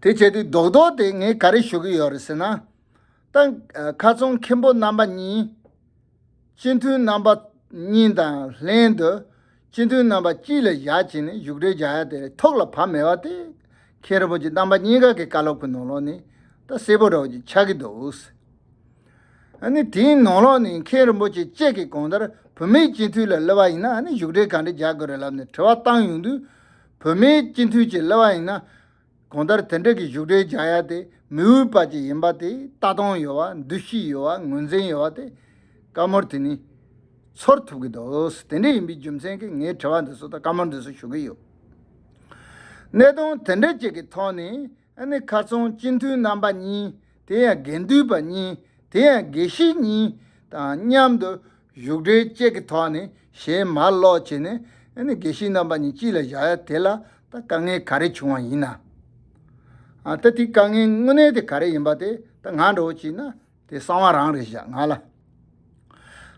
དེ་བྱས་དུས་རྡོག་རྡོག་དེ་ངས་ག་རེ་ཞུ་གི་ཡོད་རེད་ཟེར་ན། ད་ཁ་སང་མཁན་པོ་རྣམ་པ་གཉིས། སྤྱི་འཐུས་རྣམ་པ་གཉིས་དང་ལྷན་དུ་སྤྱི་འཐུས་རྣམ་པ་གཅིག་ལ་བཞག་བྱས་ནས་བཞུགས་གྲལ་རྒྱག་ཡ་དེ་ཐོག་ལ་བབས་མེད་པ་དེ། མཁན་རིན་པོ་ཆེ་རྣམ་པ་གཉིས་ཀ་གི་བཀའ་སློབ་ཀྱི་ནང་ལོགས་ནས་ད་གསལ་པོ་འདྲ་བོ་ཅིག་ཆགས་ཀྱི་འདུག། ཨ་ནི་དེའི་ནང་ལོགས་ནས་མཁན་རིན་པོ་ཆེ་གཅིག་གིས་གང་ལྟར་བུད་མེད་སྤྱི་འཐུས་ལ་སླེབས་པ་ཡིན་ན་ཨ་ནི་བཞུགས་གྲལ་ག་འདྲ་རྒྱག་དགོས་རེད་ལབ་ནས་དྲི་བ་བཏང་ཡོང་དུས། བུད་མེད་སྤྱི་འཐུས་ཅིག་སླེབས་པ་ཡིན་ན། གང་ལྟར་དེ་འདྲ་གི་བཞུགས་གྲལ་རྒྱག་ཡ་དེ་མི་འོས་པ་ཅིག་ཡིན་པ་དེ་ལྟ་སྟངས་ཡོད་པ། འདུ་ཤེས་ཡོད་པ། ངོས་འཛིན་ཡོད་པ་དེ་བཀའ་མོལ་དེ་ནི་ཚོར་ཐུབ་ཀྱི་འདུག། དེ་འདྲ་ཡིན་པའི་རྒྱུ་མཚན་གྱིས་ངས་དྲི་བ་འདི་ཚོ་དང་བཀའ་མོལ་འདི་ཚོ་ཞུ་གི་ཡོད། གནད་དོན་དེ་འདྲ་ཅིག་གི་ཐོག་ནས་ཨ་ནི་ཁ་སང་སྤྱི་འཐུས་རྣམ་པ་གཉིས། དེ་ཡང་དགེ་འདུན་པ་གཉིས། དེ་ཡང་དགེ་བཤེས་གཉིས་དང་མཉམ་དུ་བཞུགས་གྲལ་གཅིག་གི་ཐོག་ནས་ཞལ་མར་སློག་བྱས་ནས་ཨ་ནི་དགེ་བཤེས་རྣམ་པ་གཉིས་གཅིག་ལ་བཞག་ཡ་དེ་ལ་ད་དཀའ་ངལ་ག་རེ་བྱུང་བ་ཡིན་ན། ཨ་ད་དེ་དཀའ་ངལ་དངོས་གནས་དེ་ག་རེ་ཡིན་པ་དེ་ད་ང་འདྲ་བོ་བྱས་ན་དེ་གསང་བ་རང་རེད་བཞག་ང་ལ།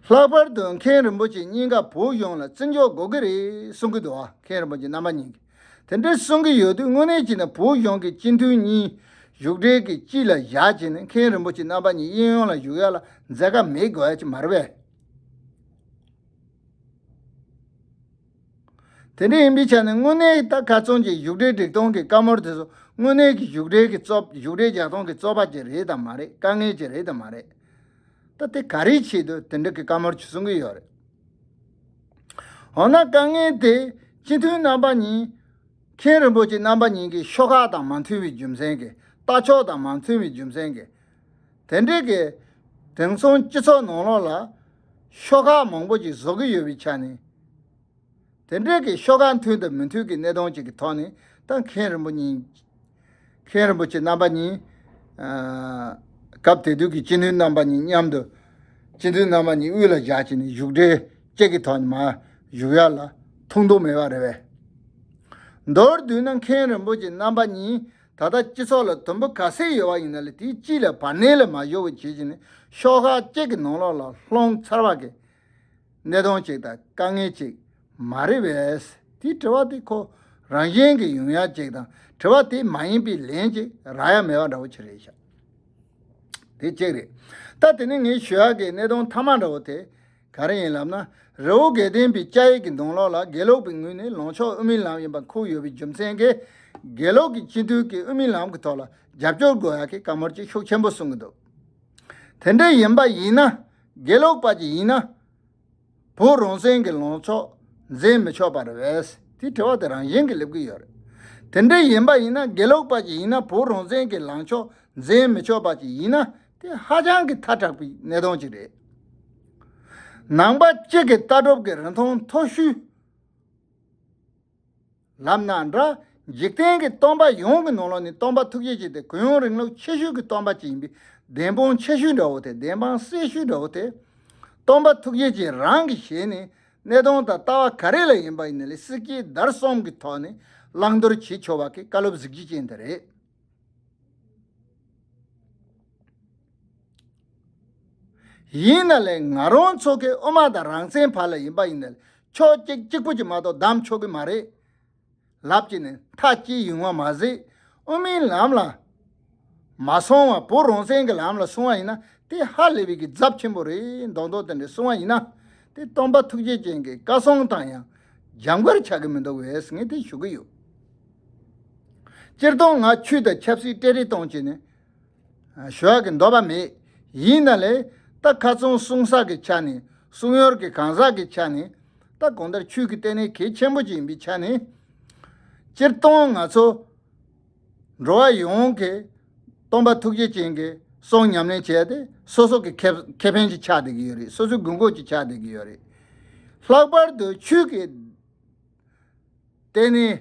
ལྷག་པར་དུ་མཁན་རིན་པོ་ཆེ་གཉིས་ཀ་བོད་གཞུང་ལ་བརྩི་འཇོག་དགོས་ཀྱི་རེད་གསུང་གི་འདུག་བ། མཁན་རིན་པོ་ཆེ་རྣམ་པ་གཉིས་ཀྱིས་དེ་འདྲ་གསུང་གི་ཡོད་དུས་དངོས་གནས་བྱས་ན་བོད་གཞུང་གི་སྤྱི་འཐུས་གཉིས་བཞུགས་གྲལ་གྱི་དཀྱིལ་ལ་བཞག་བྱས་ནས་མཁན་རིན་པོ་ཆེ་རྣམ་པ་གཉིས་གཡས་གཡོན་ལ་བཞུགས་ཡ་ལ་མཛད་དཀའ་མེད་དགོས་ཡ་ཅིག་མ་རེད་པས། དེ་འདྲ་ཡིན་པའི་ཆ་ནས་དངོས་གནས་ད་ཁ་སང་གི་བཞུགས་གྲལ་སྒྲིག་སྟངས་ཀྱི་བཀའ་མོལ་དེ་ཚོ་དངོས་གནས་ཀྱི་བཞུགས་གྲལ་གྱི་རྩོད། བཞུགས་གྲལ་རྒྱག་སྟངས་ཀྱི་རྩོད་པ་ཅིག་རེད་དམ་མ་རེད། དཀའ་ངལ་ཅིག་རེད་དམ་མ་རེད། ད་དེ་ག་རེའི་ཆེད་དུ་དེ་འདྲ་གི་བཀའ་མོལ་ཅིག་གསུང་གི་ཡོད་རེད། འོ་ན་དཀའ་ངལ་དེ་སྤྱི་འཐུས་རྣམ་པ་གཉིས། མཁན་རིན་པོ་ཆེ་རྣམ་པ་གཉིས་ཀྱི་ཤོག་ཁག་དང་མ་མཐུན་པའི་རྒྱུ་མཚན་གྱིས། ལྟ་ཕྱོགས་དང་མ་མཐུན་པའི་རྒྱུ་མཚན་གྱིས། དེ་འདྲའི་གི་དེང་སང་སྤྱི་ཚོགས་ནང་ལོགས་ལ་ཤོག་ཁག་མང་པོ་ཅིག་བཟོ་གི་ཡོད་པའི་ཆ་ནས། དེ་འདྲའི་གི་ཤོག་ཁག་མཐུན་དང་མི་མཐུན་གྱི་གནད་དོན་ཅིག་གི་ཐོག་ནས་ད་མཁན་རིན་པོ་གཉིས། མཁན་རིན་པོ་ཆེ་རྣམ་པ་གཉིས། ཨ། སྐབས་དེ་དུས་ཀྱི་སྤྱི་འཐུས་རྣམ་པ་གཉིས་མཉམ་དུ། སྤྱི་འཐུས་རྣམ་པ་གཉིས་དབུས་ལ་བཞག་བྱས་ནས་བཞུགས་གྲལ་གཅིག་གི་ཐོག་ནས་མར་བཞུགས་ཡ་ལ་ཐུགས་འདོད་མེད་པ་རེད་པས། མདོར་བསྡུས་ན་མཁན་རིན་པོ་ཆེ་རྣམ་པ་གཉིས་ད་ལྟ་སྤྱི་ཚོགས་ལ་དུམ་བུ་ག་ཚད་ཡོད་པ་ཡིན་ན་ལས་དེའི་དཀྱིལ་ལ་བར་གནས་ལ་མ་བཞུགས་པ་བྱེད་བྱས་ནས་ཤོག་ཁག་གཅིག་གི་ནང་ལོགས་ལ་ལྷུང་ཚར་བ་གི་གནད་དོན་ཅིག་དང་དཀའ་ངལ་ཅིག་མ་རེད་པས། དེའི་དྲི་བ་དེ་ཁོ་རང་བཞིན་གྱིས་ཡོང་ཡ་ཅིག་དང་དྲི་བ་དེ་མ་ཡིན་པའི་ལན་ཅིག་རག་ཡ་མེད་པ་འདྲ་བོ་ཅིག་རེད་ཤག། དེ་གཅིག་རེད། ད་དེ་ནས་ངས་ཞུ་ཡག་གི་གནད་དོན་མཐའ་མ་འདྲ་བོ་དེ་ག་རེ་ཡིན་ལབ་ན། རི་བོ་དགེ་ལྡན་པའི་བཅའ་ཡིག་གི་ནང་ལོགས་ལ་དགེ་ལུགས་པའི་ངོས་ནས་ལངས་ཕྱོགས་དབུ་མའི་ལམ་ཡིན་པ་འཁོད་ཡོད་པའི་རྒྱུ་མཚན་གྱིས། དགེ་ལུགས་ཀྱི་སྤྱི་འཐུས་ཀྱིས་དབུ་མའི་ལམ་གྱི་ཐོག་ལ་རྒྱབ་སྐྱོར་དགོས་ཡག་གི་བཀའ་མོལ་ཅིག་ཤུགས་ཆེན་པོ་གསུང་གི་འདུག། དེ་འདྲ་ཡིན་པ་ཡིན་ན། དགེ་ལུགས་པ་ཅིག་ཡིན་ན། བོད་རང་བཙན་གྱི་ལངས་ཕྱོགས་འཛིན་མི་ཆོག་པ་རེད་པས། དེ་དྲི་བ་དེ་རང་བཞིན་གྱིས་སླེབས་ཀྱི་ཡོད་རེད། དེ་འདྲ་ཡིན་པ་ཡིན་ན་དགེ་ལུགས་པ་ཅིག་ཡིན་ན་བོད་རང་བཙན་གྱི་ལངས་ཕྱོགས་འཛིན་མི་ཆོག་པ་ཅིག་ཡིན་ན་དེ་ཧ་ཅང་གི་ཐལ་དྲགས་པའི་གནད་དོན་ཅིག་རེད། ནང་པ་གཅིག་གི་ལྟ་གྲུབ་ཀྱི་རིན་ཐང་མཐོ་ཤོས། ལབ་ན་འདྲ། འཇིག་རྟེན་གྱི་སྟོན་པ་ཡོངས་ཀྱི་ནང་ལོགས་ནས་སྟོན་པ་ཐུགས་རྗེ་ཅན་དེ་གུ་ཡངས་རིང་ལུགས་ཆེ་ཤོས་ཀྱི་སྟོན་པ་ཅིག་ཡིན་པས་བདེན་དཔང་ཆེ་ཤོས་འདྲ་བོ་དེ། བདེན་དཔང་གསལ་ཤོས་འདྲ་བོ་དེ། སྟོན་པ་ཐུགས་རྗེ་ཅན་རང་གི་ཞལ་ནས་གནད་དོན་དང་ལྟ་བ་ག་རེ་ལ་ཡིན་པ་ཡིན་ན་ལས་སྲིད་ཇུས་བརྡར་གསུམ་གྱི་ཐོག་ནས་བླང་དོར་བྱེད་ཆོག་པ་གི་བཀའ་སློབ་གཟི་བརྗིད་ཅན་དེ་རེད། ཡིན་ན་ལས་ང་རང་ཚོ་གི་དབུ་མ་དང་རང་བཙན་བར་ལ་ཡིན་པ་ཡིན་ན་ལས་ཕྱོགས་གཅིག་གཅིག་པུ་ཅིག་མ་གཏོགས་བདམས་ཆོག་གི་མ་རེད། ལབ་ཀྱི་ནས་མཐའ་སྐྱེལ་ཡོང་བ་མ་ཟད། དབུ་མའི་ལམ་ལ་མ་སོང་བ་བོད་རང་བཙན་གྱི་ལམ་ལ་སོང་བ་ཡིན་ན་དེ་ཧ་ལས་པའི་གི་རྫབ་ཆེན་པོ་རེད། མདོག་མདོག་དེ་འདྲ་སོང་བ་ཡིན་ན་དེ་སྟོན་པ་ཐུགས་རྗེ་ཅན་གྱི་བཀའ་གསུང་དང་ཡང་འཇམ་ཀར་ཆགས་ཀྱི་མི་འདུག་བས་ངས་དེ་ཞུ་གི་ཡོད། སྤྱིར་བཏང་ང་ཆོས་དང་ཆབ་སྲིད་སྤྲེལ་རེས་གཏོང་བྱས་ནས་ཞུ་ཡག་གི་འདོད་པ་མེད། ཡིན་ན་ལས་ད་ཁ་སང་གསུང་ས་གི་ཆ་ནས་གསུང་ཡོར་གི་གང་ཟག་གི་ཆ་ནས་ད་གང་ལྟར་ཆོས་ཀྱི་ལྟེ་གནས་གལ་ཆེན་པོ་ཅིག་ཡིན་པའི་ཆ་ནས། སྤྱིར་བཏང་ང་ཚོ་འགྲོ་བ་ཡོངས་ཀྱི་སྟོན་པ་ཐུགས་རྗེ་ཅན་གྱི་གསུང་ཉམས་ལེན་བྱས་ཏེ་སོ་སོ་གི་ཁེ་ཁེ་ཕན་ཅིག་ཆགས་བསྡད་ཀྱི་ཡོད་རེད། སོ་སོའི་དགོས་མཁོ་ཅིག་ཆགས་བསྡད་ཀྱི་ཡོད་རེད། ལྷག་པར་དུ་ཆོས་ཀྱི་ལྟེ་གནས།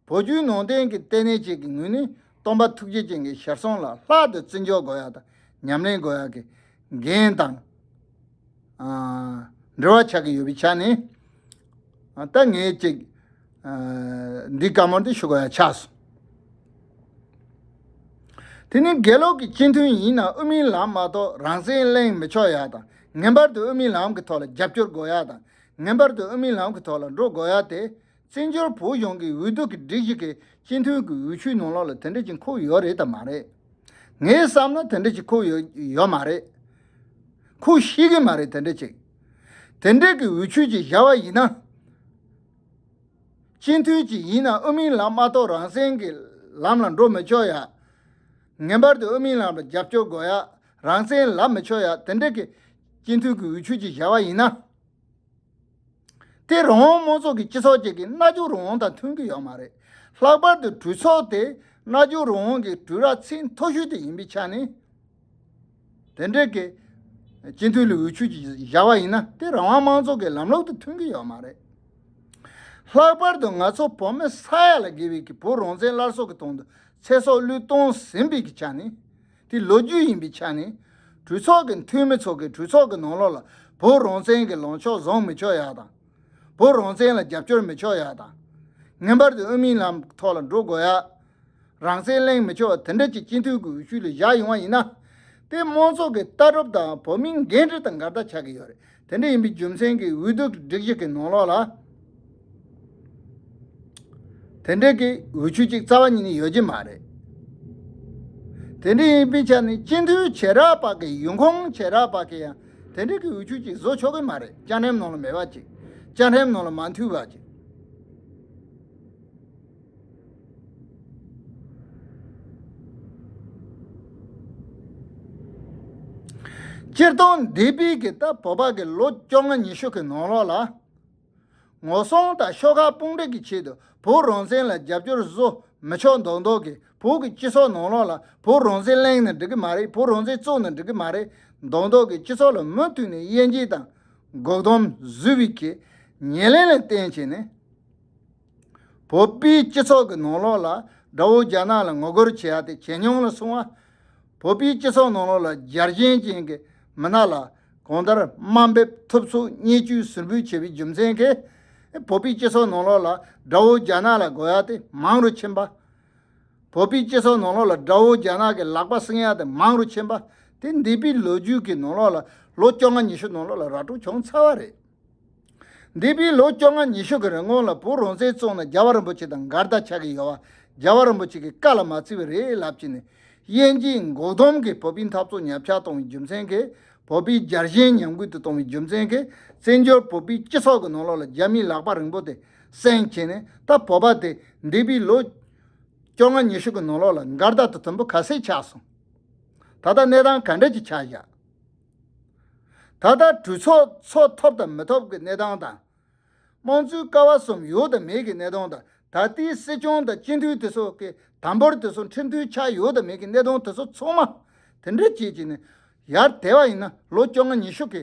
བོད་བརྒྱུད་ནང་བསྟན་གྱི་ལྟེ་གནས་ཅིག་གི་ངོས་ནས་སྟོན་པ་ཐུགས་རྗེ་ཅན་གྱི་ཞལ་གསུང་ལ་ལྷག་ཏུ་བརྩི་འཇོག་དགོས་ཡ་དང་ཉམས་ལེན་དགོས་ཡ་གི་འགན་དང་། ཨ། འབྲེལ་བ་ཆགས་ཀྱི་ཡོད་པའི་ཆ་ནས། ཨ། ད་ངས་ཅིག་ཨ། འདི་བཀའ་མོལ་འདི་ཞུ་དགོས་ཡ་ཆགས་སོང་། དེ་ནི་དགེ་ལུགས་ཀྱི་སྤྱི་འཐུས་ཡིན་ན་དབུ་མའི་ལམ་མ་གཏོགས་རང་བཙན་གླེང་མི་ཆོག་ཡ་དང་ངེས་པར་དུ་དབུ་མའི་ལམ་གྱི་ཐོག་ལ་རྒྱབ་སྐྱོར་དགོས་ཡ་དང་ངེས་པར་དུ་དབུ་མའི་ལམ་གྱི་ཐོག་ལ་འགྲོ་དགོས་ཡ་དེ། བཙན་བྱོལ་བོད་གཞུང་གི་འོས་བསྡུ་གི་སྒྲིག་གཞི་གི་སྤྱི་འཐུས་ཀྱི་འོས་ཆོས་ནང་ལོགས་ལ་དེ་འདྲ་ཅིག་འཁོད་ཡོད་རེད་དམ་མ་རེད། ངའི་བསམ་ན་དེ་འདྲ་ཅིག་ཁུག་ཡོད་ཡོད་མ་རེད། ཁུག་ཤེས་ཀྱི་མ་རེད། དེ་འདྲ་ཅིག་དེ་འདྲ་གི་འོས་ཆོས་ཅིག་བཞག་པ་ཡིན་ན། སྤྱི་འཐུས་ཅིག་ཡིན་ན་དབུ་མའི་ལམ་མ་གཏོགས་རང་བཙན་གྱི་ལམ་ལ་འགྲོ་མི་ཆོག་ཡ། ངེས་པར་དུ་དབུ་མའི་ལམ་ལ་རྒྱབ་སྐྱོར་དགོས་ཡ། རང་བཙན་ལབ་མི་ཆོག་ཡ། དེ་འདྲ་གི་སྤྱི་འཐུས་ཀྱི་འོས་ཆོས་ཅིག་བཞག་པ་ཡིན་ན། དེ་རང་དབང་མང་ཚོགས་ཀྱི་སྤྱི་ཚོགས་ཅིག་གི་རྣལ་འབྱོར་རང་དབང་དང་མཐུན་གྱི་ཡོད་མ་རེད། ལྷག་པར་དུ་གྲོས་ཚོགས་དེ་རྣལ་འབྱོར་རང་དབང་གི་གྲོས་ར་ཚད་མཐོ་ཤོས་དེ་ཡིན་པའི་ཆ་ནས། དེ་འདྲའི་གི་སྤྱི་འཐུས་ལ་འོས་ཆོས་ཅིག་བཞག་པ་ཡིན་ན་དེ་རང་དབང་མང་ཚོགས་ཀྱི་ལམ་ལུགས་དང་མཐུན་གྱི་ཡོད་མ་རེད། ལྷག་པར་དུ་ང་ཚོ་བོད་མི་ས་ཡ་ལ་བརྒལ་བའི་གི་བོད་རང་བཙན་སླར་གསོ་གི་དོན་དུ་ཚེ་སྲོག་བློས་གཏོང་ཟིན་པའི་གི་ཆ་ནས། དེ་ལོ་རྒྱུས་ཡིན་པའི་ཆ་ནས། གྲོས་ཚོགས་ཀྱི་འཐུས་མི་ཚོ་གིས་གྲོས་ཚོགས་ཀྱི་ནང་ལོགས་ལ་བོད་རང་བཙན་གྱི་ལངས་ཕྱོགས་བཟུང་མི་ཆོག་ཡ་དང་། བོད་རང་བཙན་ལ་རྒྱབ་སྐྱོར་མི་ཆོག་ཡ་དང་། ངེས་པར་དུ་དབུ་མའི་ལམ་ཐོག་ལ་འགྲོ་དགོས་ཡ། རང་བཙན་གླེང་མི་ཆོག་པ་དེ་འདྲ་ཅིག་སྤྱི་འཐུས་ཀྱི་འོས་ཆོས་ལ་བཞག་ཡོང་བ་ཡིན་ན། དེ་དམངས་གཙོ་གི་ལྟ་གྲུབ་དང་བོད་མིའི་འགན་འཁྲི་དང་འགལ་ཟླ་ཆགས་ཀྱི་ཡོད་རེད། དེ་འདྲ་ཡིན་པའི་རྒྱུ་མཚན་གྱིས་འོས་བསྡུ་སྒྲིག་གཞི་གི་ནང་ལོགས་ལ། དེ་འདྲ་གི་འོས་ཆོས་ཅིག་རྩ་བ་ཉིད་ནས་ཡོད་ཀྱི་མ་རེད། དེ་འདྲ་ཡིན་པའི་ཆ་ནས་སྤྱི་འཐུས་བྱེ་བྲག་པ་གི་ཡོང་ཁུངས་བྱེ་བྲག་པ་གི་ཡང་དེ་འདྲ་གི་འོས་ཆོས་ཅིག་བཟོ་ཆོག་གི་མ་རེད། བཅའ་ཁྲིམས་ནང་ལ་མེད་པ་ཅིག་བཅའ་ཁྲིམས་ནང་ལ་མ་འཐུས་པ་ཅིག་སྤྱིར་བཏང་འདས་པའི་གི་ད་བོད་པ་གི་ལོ་བཅོ་ལྔ་ཉི་ཤུ་གི་ནང་ལོགས་ལ། ངོ་སྲུང་དང་ཤོག་ཁག་དཔུང་སྒྲིག་གི་ཆེད་དུ་བོད་རང་བཙན་ལ་རྒྱབ་སྐྱོར་བཟོ་མི་ཆོག་མདོག་མདོག་གི་བོད་ཀྱི་སྤྱི་ཚོགས་ནང་ལོགས་ལ་བོད་རང་བཙན་གླེང་ན་འགྲིག་གི་མ་རེད། བོད་རང་བཙན་བཙུགས་ན་འགྲིག་གི་མ་རེད་མདོག་མདོག་གི་སྤྱི་ཚོགས་ལ་མུ་མཐུད་ནས་དབྱེ་འབྱེད་དང་འགོག་སྡོམ་བཟོས་པའི་གི་ཉེར་ལེན་ལ་བརྟེན་བྱས་ནས། བོད་པའི་སྤྱི་ཚོགས་ཀྱི་ནང་ལོགས་ལ་དགྲ་བོ་རྒྱ་ནག་ལ་ངོ་རྒོལ་བྱེད་ཡ་དེ་ཇེ་ཉུང་ལ་སོང་བ། བོད་པའི་སྤྱི་ཚོགས་ནང་ལོགས་ལ་རྒྱལ་ཞེན་ཅན་གྱི་མི་སྣ་ལ་གང་ལྟར་དམའ་འབེབས་ཐུབ་ཚོད་བརྙས་བཅོས་ཟུར་འབུད་བྱས་པའི་རྒྱུ་མཚན་གྱིས། བོད་པའི་སྤྱི་ཚོགས་ནང་ལོགས་ལ་དགྲ་བོ་རྒྱ་ནག་ལ་དགོས་ཡ་དེ་མང་རུ་ཕྱིན་པ། བོད་པའི་སྤྱི་ཚོགས་ནང་ལོགས་ལ་དགྲ་བོ་རྒྱ་ནག་གི་ལག་པ་བསྲིང་ཡ་དེ་མང་རུ་ཕྱིན་པ། དེ་འདས་པའི་ལོ་རྒྱུས་ཀྱི་ནང་ལོགས་ལ་ལོ་བཅོ་ལྔ་ཉི་ཤུ་ནང་ལོགས་ལ་ར་སྤྲོད་བྱུང་ཚར་བ་རེད། འདས་པའི་ལོ་བཅོ་ལྔ་ཉི་ཤུ་གི་རིང་ལ་བོད་རང་བཙན་བཙུགས་ན་རྒྱལ་བ་རིན་པོ་ཆེ་དང་འགལ་ཟླ་ཆགས་ཀྱི་ཡོད་པ། རྒྱལ་བ་རིན་པོ་ཆེ་གི་བཀའ་ལ་མ་བརྩི་བ་རེད་ལབ་ཀྱི་ནས། དབྱེ་འབྱེད་འགོག་སྡོམ་གྱིས་བོད་པའི་འཐབ་རྩོད་ཉམས་ཆག་གཏོང་བའི་རྒྱུ་མཚན་གྱིས། བོད་པའི་རྒྱལ་ཞེན་ཉམས་རྒུད་དུ་གཏོང་བའི་རྒྱུ་མཚན་གྱིས། བཙན་བྱོལ་བོད་པའི་སྤྱི་ཚོགས་ཀྱི་ནང་ལོགས་ལ་རྒྱ་མིའི་ལག་པ་རིང་པོ་དེ་བསྲིངས་བྱས་ནས། ད་བོད་པ་དེ་འདས་པའི་ལོ་བཅོ་ལྔ་ཉི་ཤུ་གི་ནང་ལོགས་ལ་འགལ་ཟླ་དང་དུམ་བུ་ག་ཚད་ཆགས་སོང་། ད་ལྟ་གནས་སྟངས་ག་འདྲ་ཅིག་ཆགས་བཞག་ད་ལྟ་གྲོས་ཚོགས་ཚོགས་ཐོབ་དང་མི་ཐོབ་ཀྱི་གནས་སྟངས་དང་། དམངས་གཙོའི་ཀ་བ་གསུམ་ཡོད་དང་མེད་ཀྱི་གནས་སྟངས་དང་། ད་ལྟའི་སྲིད་སྐྱོང་དང་སྤྱི་འཐུས་དེ་ཚོ་གི་དམ་པོར་དེ་ཚོ་ཁྲིམས་མཐུན་ཆགས་ཡོད་དང་མེད་ཀྱི་གནས་སྟངས་དེ་ཚོ་ཚང་མ་དེ་འདྲ་བྱེད་ཀྱི་ནས་ཡར་དེ་བ་ཡིན་ན་ལོ་བཅོ་ལྔ་ཉི་ཤུ་གི་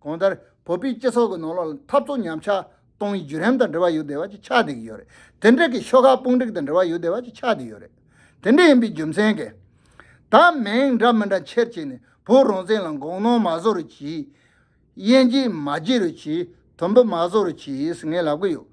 གང་ལྟར་བོད་པའི་སྤྱི་ཚོགས་ཀྱི་ནང་ལོགས་ལ་འཐབ་རྩོད་ཉམས་ཆག་གཏོང་བའི་བརྒྱུད་རིམ་དང་འབྲེལ་བ་ཡོད་བསྡད་པ་ཅིག་ཆགས་བསྡད་ཀྱི་ཡོད་རེད། དེ་འདྲ་གི་ཤོག་ཁག་དཔུང་སྒྲིག་དང་འབྲེལ་བ་ཡོད་བསྡད་པ་ཅིག་ཆགས་བསྡད་ཡོད་རེད། དེ་འདྲ་ཡིན་པའི་རྒྱུ་མཚན་གྱིས། ད་མིང་འདྲ་མི་འདྲ་ཁྱེར་བྱས་ནས་བོད་རང་བཙན་ལ་འགོག་སྣང་མ་བཟོ་རུ་གྱིས། དབྱེ་འབྱེད་མ་བྱེད་རོགས་གྱིས། དུམ་བུ་མ་བཟོ་རོགས་གྱིས་ངས་ལབ་གི་ཡོད།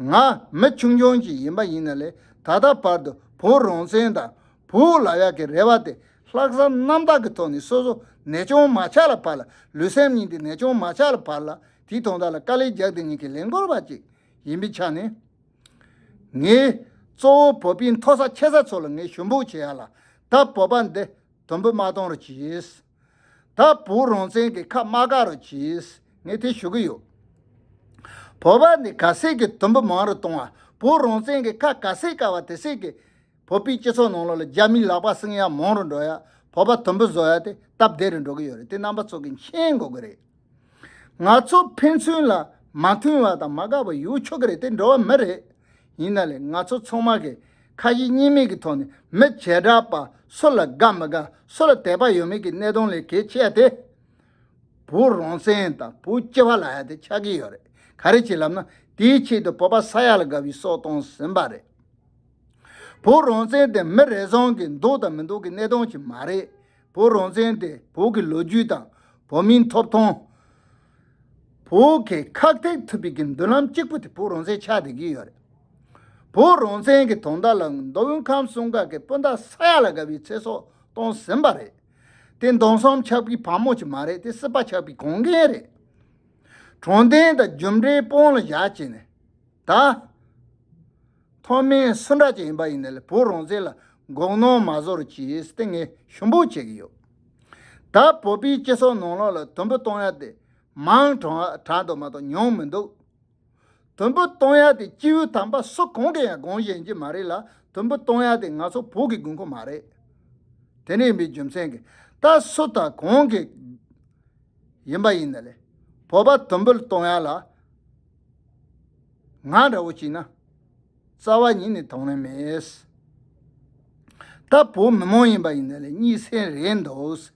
ང་མི་ཆུང་ཆུང་ཅིག་ཡིན་པ་ཡིན་ན་ལས་ད་ལྟ་བར་དུ་བོད་རང་བཙན་དང་བོད་ལབ་ཡག་གི་རེ་བ་དེ་ལྷག་བསམ་རྣམ་དག་གི་ཐོག་ནས་སོ་སོ་ནད་བྱུང་མ་ཆགས་ལ་བར་ལ་ལུས་སེམས་གཉིས་དེ་ནད་བྱུང་མ་ཆགས་ལ་བར་ལ་དེའི་དོན་དག་ལ་དཀའ་ལས་རྒྱག་བསྡད་མཁན་གྱི་ལས་འགུལ་བ་ཅིག་ཡིན་པའི་ཆ་ནས། ངས་གཙོ་བོ་བོད་པའི་མཐོ་ས་ཆེ་ས་ཚོ་ལ་ངས་ཞུ་འབོད་བྱེད་ཡ་ལ་ད་བོད་པ་འདི། དུམ་བུ་མ་གཏོང་རོགས་གྱིས། ད་བོད་རང་བཙན་གྱི་ཁ་མ་བཀག་རོགས་གྱིས། ངས་དེ་ཞུ་གི་ཡོད། བོད་པ་འདི་ག་ཚད་ཀྱི་དུམ་བུ་མང་རུ་གཏོང་བ། བོད་རང་བཙན་གྱི་ཁ་ག་ཚད་བཀག་པ་དེ་ཚད་ཀྱི་བོད་པའི་སྤྱི་ཚོགས་ནང་ལོགས་ལ་རྒྱ་མིའི་ལག་པ་བསྲིང་ཡ་མང་རུ་འགྲོ་ཡ། བོད་པ་དུམ་བུ་བཟོ་ཡ་དེ་སྟབས་བདེ་རུ་འགྲོ་གི་ཡོད་རེད། དེ་རྣམ་པ་ཚོ་གིས་མཁྱེན་དགོས་ཀྱི་རེད། ང་ཚོ་ཕན་ཚུན་ལ་མ་མཐུན་པ་དང་མ་དགའ་བ་ཡོད་ཆོག་གི་རེད། དེ་འགྲོ་བ་མི་རེད། ཡིན་ན་ལས་ང་ཚོ་ཚང་མ་གིས་ཁ་ཞེ་གཉིས་མེད་ཀྱི་ཐོག་ནས་མི་བྱེ་བྲག་པ་སུ་ལ་དགའ་མི་དགའ་སུ་ལ་དད་པ་ཡོད་མེད་ཀྱི་གནད་དོན་ལས་གལ་ཆེ་བ་དེ། བོད་རང་བཙན་དང་བོད་སྤྱི་པ་ལབ་ཡ་དེ་ཆགས་ཀྱི་ཡོད་རེད། ག་རེ་བྱས་ལབ་ན་དེའི་ཆེད་དུ་བོད་པ་ས་ཡ་ལ་དགའ་བའི་སྲོག་བཏང་ཟིན་པ་རེད། བོད་རང་བཙན་དེ་མི་རེ་ཟུང་གི་འདུག་དང་མི་འདུག་གི་གནད་དོན་ཅིག་མ་རེད། བོད་རང་བཙན་དེ་བོད་ཀྱི་ལོ་རྒྱུས་དང་བོད་མིའི་ཐོབ་ཐང་། བོད་ཀྱི་ཁག་ཐེག་ཐུབ་པའི་གི་མདུན་ལམ་གཅིག་པུ་དེ་བོད་རང་བཙན་ཆགས་བསྡད་ཀྱི་ཡོད་རེད། བོད་རང་བཙན་གྱི་དོན་དག་ལ་མདོ་དབུས་ཁམས་གསུམ་ཁག་གི་སྤུན་ཟླ་ས་ཡ་ལ་དགའ་བའི་ཚེ་སྲོག་བཏང་ཟིན་པ་རེད། དེ་མདུང་སྲམ་ཆག་པའི་བ་མོ་ཅིག་མ་རེད། དེ་སྲིད་པ་ཆག་པའི་གོན་རྒྱན་རེད། དྲང་བདེན་དང་རྒྱུ་འབྲས་དཔང་ལ་བཞག་བྱས་ནས་ད། མཐོ་དམན་སུ་འདྲ་ཅིག་ཡིན་པ་ཡིན་ན་ལས་བོད་རང་བཙན་ལ་ འགོག་སྣང་མ་བཟོ་རོགས་གྱིས་ཏེ་ངས་ཞུ་འབོད་བྱེད་ཀྱི་ཡོད། ད་བོད་པའི་སྤྱི་ཚོགས་ནང་ལོགས་ལ་དུམ་བུ་གཏོང་ཡ་དེ་མང་དྲགས་དྲགས་འདུག་མ་གཏོགས་ཉུང་མི་འདུག་དུམ་བུ་གཏོང་ཡ་དེ་སྤྱི་བོའི་དམ་པ་སུ་གང་གིས་ཡང་དགོངས་བཞེས་ཀྱི་མ་རེད་ལ། དུམ་བུ་གཏོང་ཡ་དེ་ང་ཚོ་བོད་ཀྱི་དགོས་མཁོ་མ་རེད། དེ་འདྲ་ཡིན་པའི་རྒྱུ་མཚན་གྱིས་ད་སུ་དང་གང་གིས་ཡིན་པ་ཡིན་ན་ལས་བོད་པ་དུམ་བུ་གཏོང་ཡ་ལ་ང་འདྲ་བོ་བྱས་ན་རྩ་བ་ཉིད་ནས་དོགས་གནས་མེད། ད་བོད་མི་མང་ཡིན་པ་ཡིན་ན་ལས་གཉིད་སད་རན་འདུག་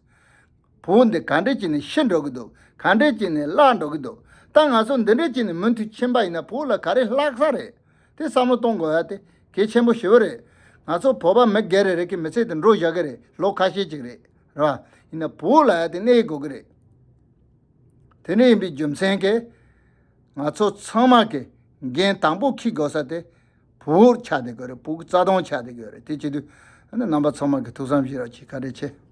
བོད་འདི་ག་འདྲ་བྱས་ནས་ཤི་འགྲོ་གི་འདུག་ག་འདྲ་བྱས་ནས་བརླག་འགྲོ་གི་འདུག་ད་ང་ཚོ་འདི་འདྲ་བྱས་ནས་མུ་མཐུད་ཕྱིན་པ་ཡིན་ན་བོད་ལ་ག་རེ་ལྷག་ས་རེད། དེ་བསམ་བློ་གཏོང་དགོས་ཡ་དེ་གལ་ཆེན་པོ་ཞེ་པོ་རེད། ང་ཚོ་བོད་པ་མི་སྒེར་རེ་རེ་གི་མི་ཚེ་དེ་འགྲོ་བཞག་གི་རེད། ལོ་ཁ་ཤས་ཅིག་རེད། རེད་བ། ཡིན་ན་བོད་ལ་ཡ་དེ་གནས་དགོས་གི་རེད། དེ་འདྲ་ཡིན་པའི་རྒྱུ་མཚན་གྱིས་ང་ཚོ་ཚང་མ་གི་འགན་དང་པོ་འཁྱེར་དགོས་ས་དེ་བོད་ཆགས་བསྡད་དགོས་རེད། བོད་ཀྱི་རྩ་དོན་ཆགས་བསྡད་དགོས་རེད། དེ་བྱེད་དུས་ཨ་ནི་རྣམ་པ་ཚང་མ་གི་ཐུགས་བསམ་བཞེས་རོགས་གྱིས། བཀའ་དྲིན་ཆེ།